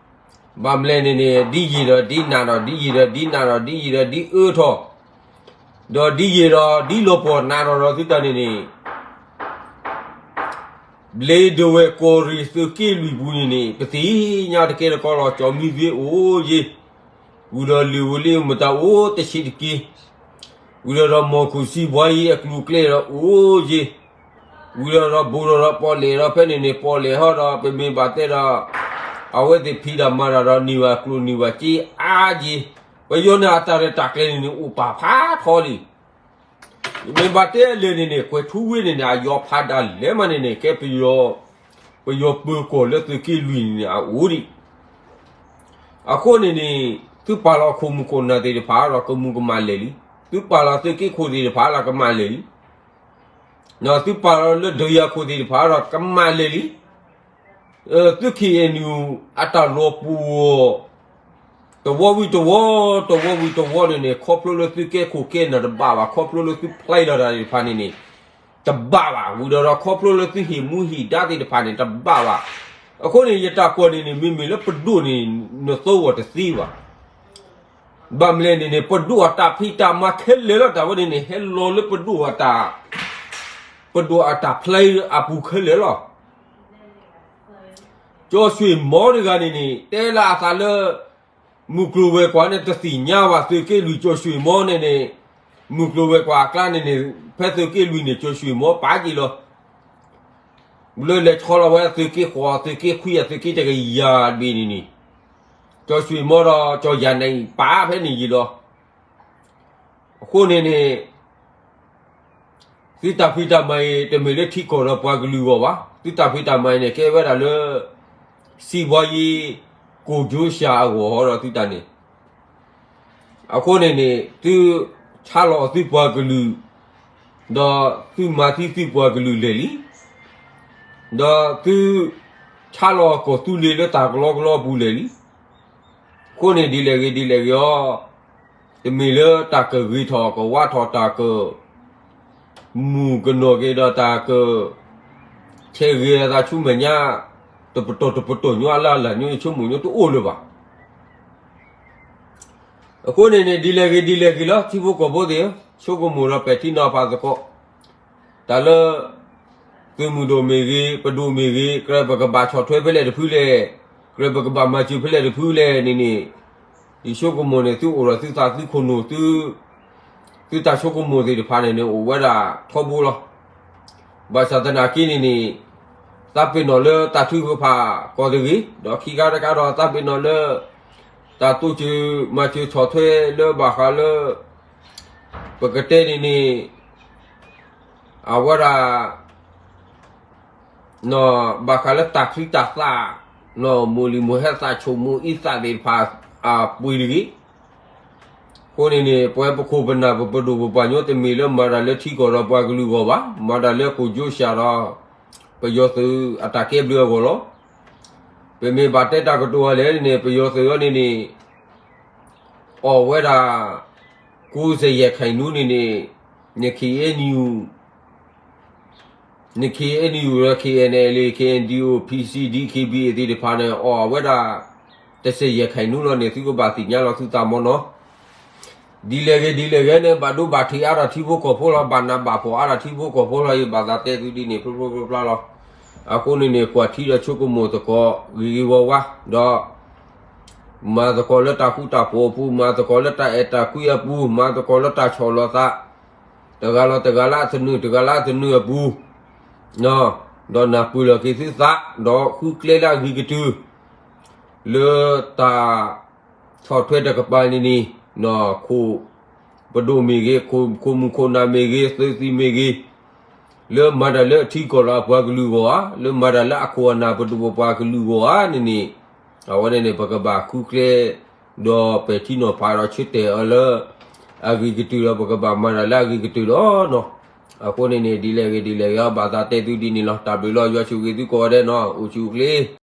ဘၣ်မလဲၣ်န့ၣ်န့ၣ် ဒ်ယံာ်ဒီးဒ်နးဒီး ဒ်ယံာ်ဒီးဒ်နးဒီး ဒ်ယံာ်ဒီးဒ်အၢထီၣ်, ဒီးဒ်ယံာ်ဒီးဒ်လီၤပှီၢ်နးထီၣ်ဒီးသုတၢ်န့ၣ်န့ၣ် ဘျ့ဒဝဲၢ်ကီၢ်ရ့ၣ်သုးက့လွံၢ်ပူၤန့ၣ်န့ၣ် ပသ့ၣ်ညါတကဲတကီလီၤ ကၠီမံဂ့ၤအိၣ်ယ့ၢ်, ဝံၤဒီးလ့ၣ်ဧိၤလ့ၣ်မတၤအိၣ်တဆံးတက့ၢ်, ဝံၤဒီးဒီးမီၢ်ခိၣ်စံဘှါယံၤအကျိၤအကျဲဒီးအိၣ်ယ့ၢ်, ဝံၤဒီးဒီးဘူးဒီးဒီးပီၣ်လဲၣ်ဒီးဖဲန့ၣ်န့ၣ် ပီၣ်လဲၣ်ဟီဒီး ပမ့ၢ်ဘၣ်တဲဒီး အဝဲသ့ၣ်ဖံးတၢ်မၤတၢ်ဒီးန့ၢ်ဘၣ်ကျိၣ်န့ၢ်ဘၣ်စ့အါယ့ၢ်, ပယီၤန့ၣ်အတၢ်ရဲၣ်တၢ်ကျဲၤန့ၣ်န့ၣ် အိၣ်ပာ်ဖးထီလံ မ့ၢ်ဘၣ်တဲအလၢာ်န့ၣ်န့ၣ် ကွဲၤထူဝ့န့ၣ်န့ၣ် အယီၤဖးဒၣ်လဲာ်မးန့ၣ်န့ၣ် ကဲပယီၤ, ပယီၤပၢၤကီၢ်လၢသုးက့လွံၢ်န့ၣ်န့ၣ် အအိၣ်ဒံး, အဃိန့ၣ်န့ၣ် သုပာ်လီၤအခိၣ်မူခိၣ်နၢ်သ့ၣ်တဖၣ်ဒီးကမူၤကမၣ်လဲၢ်လံ, သုပာ်လီၤသုးက့ခိၣ်သ့ၣ်တဖၣ်ဒီးကမၣ်လဲၢ်လံ, သုပာ်လီၤလၢဒုးယၤခိၣ်သ့ၣ်တဖၣ်ဒီးကမၣ်လဲၢ်လံ သု ခ့ၣ်အဲၣ်ယူၣ် အတၢ်လီၤပှီၢ်အီၤ တဝီဝံၤတဝီ, တဝီဝံၤတဝီန့ၣ်န့ၣ် ခီဖျိလၢသုကဲခိၣ်ကဲနၢ်တဘၣ်ဘၣ်, ခီဖျိလၢသုဖျဲလီၤတၢ်သ့ၣ်တဖၣ်န့ၣ်န့ၣ် တဘၣ်ဘၣ်, ဝံၤဒီးဒီးခီဖျိလၢသုဟ့ၣ်မူဟ့ၣ်ဒါသ့ၣ်တဖၣ်န့ၣ် တဘၣ်ဘၣ်. အဃိန့ၣ် ယတၢ်ကွၢ်န့ၣ်န့ၣ် မ့မ့ၢ်လၢပဒိၣ်န့ၣ် နသိဂီၤတသ့ဘၣ်. ဘၣ်မလဲၣ်န့ၣ်န့ၣ် ပဒိၣ်အတၢ်ဖံးတၢ်မၤခဲလၢာ်လီၤ တၢ်ဝဲန့ၣ်န့ၣ် ဟဲလီၤလၢပဒိၣ်အတၢ် ပဒိၣ်အတၢ်ဖျဲအပူၤခဲလၢာ်လီၤ. ကၠီၡွ့ၣ်မီတဂၤန့ၣ်န့ၣ် တဲလၢအသးလၢ မုၢ်ကျိၤဝဲၤကွာ်န့ၣ် တသ့ၣ်ညါဘၣ်သုးက့လွံၢ်ကၠီၡွ့ၣ်မီန့ၣ်န့ၣ်, မုၢ်ကျိၤဝဲၤကွာ်အကျါန့ၣ်န့ၣ် ဖဲသုးက့လွံၢ်န့ၣ် ကၠီၡွ့ၣ်မီပာ်က့ၤလီၤ. လၢလဲၤဆီလီၤဝဲသုးက့ဃိး သုးက့ခွံ သုးက့တကယၤဘ့ၣ်န့ၣ်န့ၣ်, ကၠီၡွ့ၣ်မီဒီးကၠီယၤနအံၤပာ်ဖဲန့ၣ်ယံၤလီၤ. အဃိန့ၣ်န့ၣ် သုတၢ်ဖံးတၢ်မၤအံၤ တမ့ၢ်လၢထံကီၢ်ဒီးပှၤကလုာ်အဂီၢ်ဘၣ်. သုတၢ်ဖံးတၢ်မၤအံၤန့ၣ် ကဲဝဲဒၣ်လၢ စံးဘှါယံၤ ကိၣ်ကၠိစှၤအဂီၢ်ဒီးသုတၢ်န့ၣ်, အဃိန့ၣ်န့ၣ် သုဆါလီၤသုပှၤကလုာ်, ဒီးသုမၤသံသုပှၤကလုာ်လဲၢ်လံ, ဒီးသုဆါလီၤကီၢ်သူလ့ၤလၢတၢ်ကလီကလီအပူၤလဲၢ်လံ. အဃိန့ၣ်ဒ်လဲၣ်ဂ့ၤဒ်လဲၣ်ဂ့ၤအီၤ, တမ့ၢ်လၢတၢ်ကဂ့ၤထီၣ် ကဝါထီၣ် တၢ်ကမူၢ်ကနီၤက့ၤဒီးတၢ်က ဆဲးဂ့ၤအသးဆူမဲာ်ညါ တပတီၢ်တပတီၢ်ညိ အလၢအလၢ်ညိ ယဆိကမိၣ်ညိတအိၣ်လၢၤဘၣ်. အဃိန့ၣ်န့ၣ် ဒ်လဲၣ်ဂ့ၤဒ်လဲၣ်ဂ့ၤလီၤ ထံဖိကီၢ်ဖိသ့ၣ်ဧၢ, ဆိကမိၣ်ဒီးပဲာ်ထံနီၤဖးသကိး, တၢ်လၢ သုးမုၢ်ဒိၣ်မ့ၢ်ဂ့ၤ ပဒိၣ်မ့ၢ်ဂ့ၤ ကြၢးပကဘၣ်ဆီၣ်ထွဲဖဲလဲၣ်တဖုလဲၣ်, ကြၢးပကဘၣ်မၤစၢၤဖဲလဲၣ်တဖုလဲၣ်န့ၣ်န့ၣ်, ယဆိကမိၣ်န့ၣ် သုအိၣ်ဒီးသုသးသုခိၣ်နူာ် သု သုတၢ်ဆိကမိၣ်သ့ၣ်တဖၣ်န့ၣ်န့ၣ် အိၣ်ဝဲဒၣ်ထီဘိလီၤ. ဘၣ်ဆၣ်သနာ်က့န့ၣ်န့ၣ် သးပ့ၤနီၣ်လၢတၢ်ထုကဖၣ်ကီၢ်တဂ့ၤ, ဒီးခံခါတခါဒီးသးပ့ၤနီၣ်လၢ တၢ်တိစၢၤမၤစၢၤဆီၣ်ထွဲလၢဘၣ်ဃးလၢ ပကတဲန့ၣ်န့ၣ် အဝဲဒၣ် ဘၣ်ဃးလၢတၢ်ချံတၢ်သၣ်, မိၢ်လံၤမိၢ်ဟဲသးဆိၣ်မိၢ်အံသၣ်သ့ၣ်တဖၣ် အပှ့ၤတဂ့ၤ. အဃိန့ၣ်န့ၣ် ပဝဲပခိၣ်ပနၢ်ပပဒိၣ်ပပှၢ်ညီ တမ့ၢ်လၢမၤတၢ်လၢထံကီၢ်ဒီးပှၤကလုာ်အဂီၢ်ဘၣ်, မၤတၢ်လၢကိၣ်ကၠိစှၤဒီး ပယီၤသုးအတၢ်ကဲဘျုးအဂီၢ်လီၤ. ပမ့ၢ်ဘၣ်တဲတၢ်ကတိၤအီၤလဲၣ်န့ၣ် ပယီၤသုးအီၤန့ၣ်န့ၣ် အီၣ်ဝဲဒၣ် ကိးစဲးယဲၢ်ခၢၣ်နူန့ၣ်န့ၣ် န KNU န KNU ဒီး KNLA KNDO PC DKBA သ့ၣ်တဖၣ်န့ၣ် အီၣ်ဝဲဒၣ် တစဲးယဲၢ်ခၢၣ်နူလီၤန့ၣ် သုကဘၣ်သ့ၣ်ညါလီၤသုသးမ့ၢ်နီၤ. ဒ်လဲၣ်ဂ့ၤဒ်လဲၣ်ဂ့ၤန့ၣ် ဘၣ်ဒိဘၣ်ထံးအါထီၣ်ထံဖိကီၢ်ဖိလီၤ, ဘၣ်နးဘၣ်ဖှီၣ်အါထီၣ်ထံဖိကီၢ်ဖိလီၤ, ယဘၣ်သးတဲသုဒ်န့ၣ် ဖျိဖျိဖျါဖျါလီၤ. အဃိန့ၣ်န့ၣ် ကွၢ်ထံဒီးဆိကမိၣ်သကိး ဂ့ၤဂ့ၤဝါဝါ ဒီး မၤသကိးလၢတၢ်ဃူတၢ်ဖိးအပူၤ, မၤသကိးလၢတၢ်အဲၣ်တၢ်ကွံအပူၤ, မၤသကိးလၢတၢ်ဆီၣ်လီၤသး, တဂၤလီၤတဂၤလၢအသနူ, တဂၤလၢအသနူအပူၤ, ဒီးနၢ်ပၢၢ်လီၤက့ၤသုသး, ဒီးဃုကျဲလၢအဂ့ၤကတၢၢ် လၢတၢ်ဆီၣ်ထွဲတကပၤန့ၣ်န့ၣ် ခိၣ် ပဒိၣ်မ့ၢ်ဂ့ၤ, ခိၣ်မူခိၣ်နၢ်မ့ၢ်ဂ့ၤ, သုးသံမ့ၢ်ဂ့ၤ, လၢမၤတၢ်လၢအထံကီၢ်ဒီးအပှၤကလုာ်အဂီၢ်ဧါ, လၢမၤတၢ်လၢအခိၣ်အနၢ်ပဒိၣ်ပပှၤကလုာ်အဂီၢ်ဧါန့ၣ်န့ၣ်, အဝဲန့ၣ်န့ၣ် ပကဘၣ်ဃုကျဲ ဒီးပဲာ်ထံနီၤဖးဒီးဆၢတဲာ်အီၤလၢ အဂ့ၤကတၢၢ်ဒီး ပကဘၣ်မၤတၢ်လၢအဂ့ၤကတၢၢ်လီၤနီၤ. အဃိန့ၣ်န့ၣ် ဒ်လဲၣ်ဂ့ၤဒ်လဲၣ်ဂ့ၤ ဘၣ်သးတဲသုဒ်န့ၣ်လီၤ. တၢ်ဘျုးလီၤ. ယွၤဆိၣ်ဂ့ၤသုကိးဂၤဒဲးနီၤ. အိၣ်ဆူၣ်အိၣ်ချ့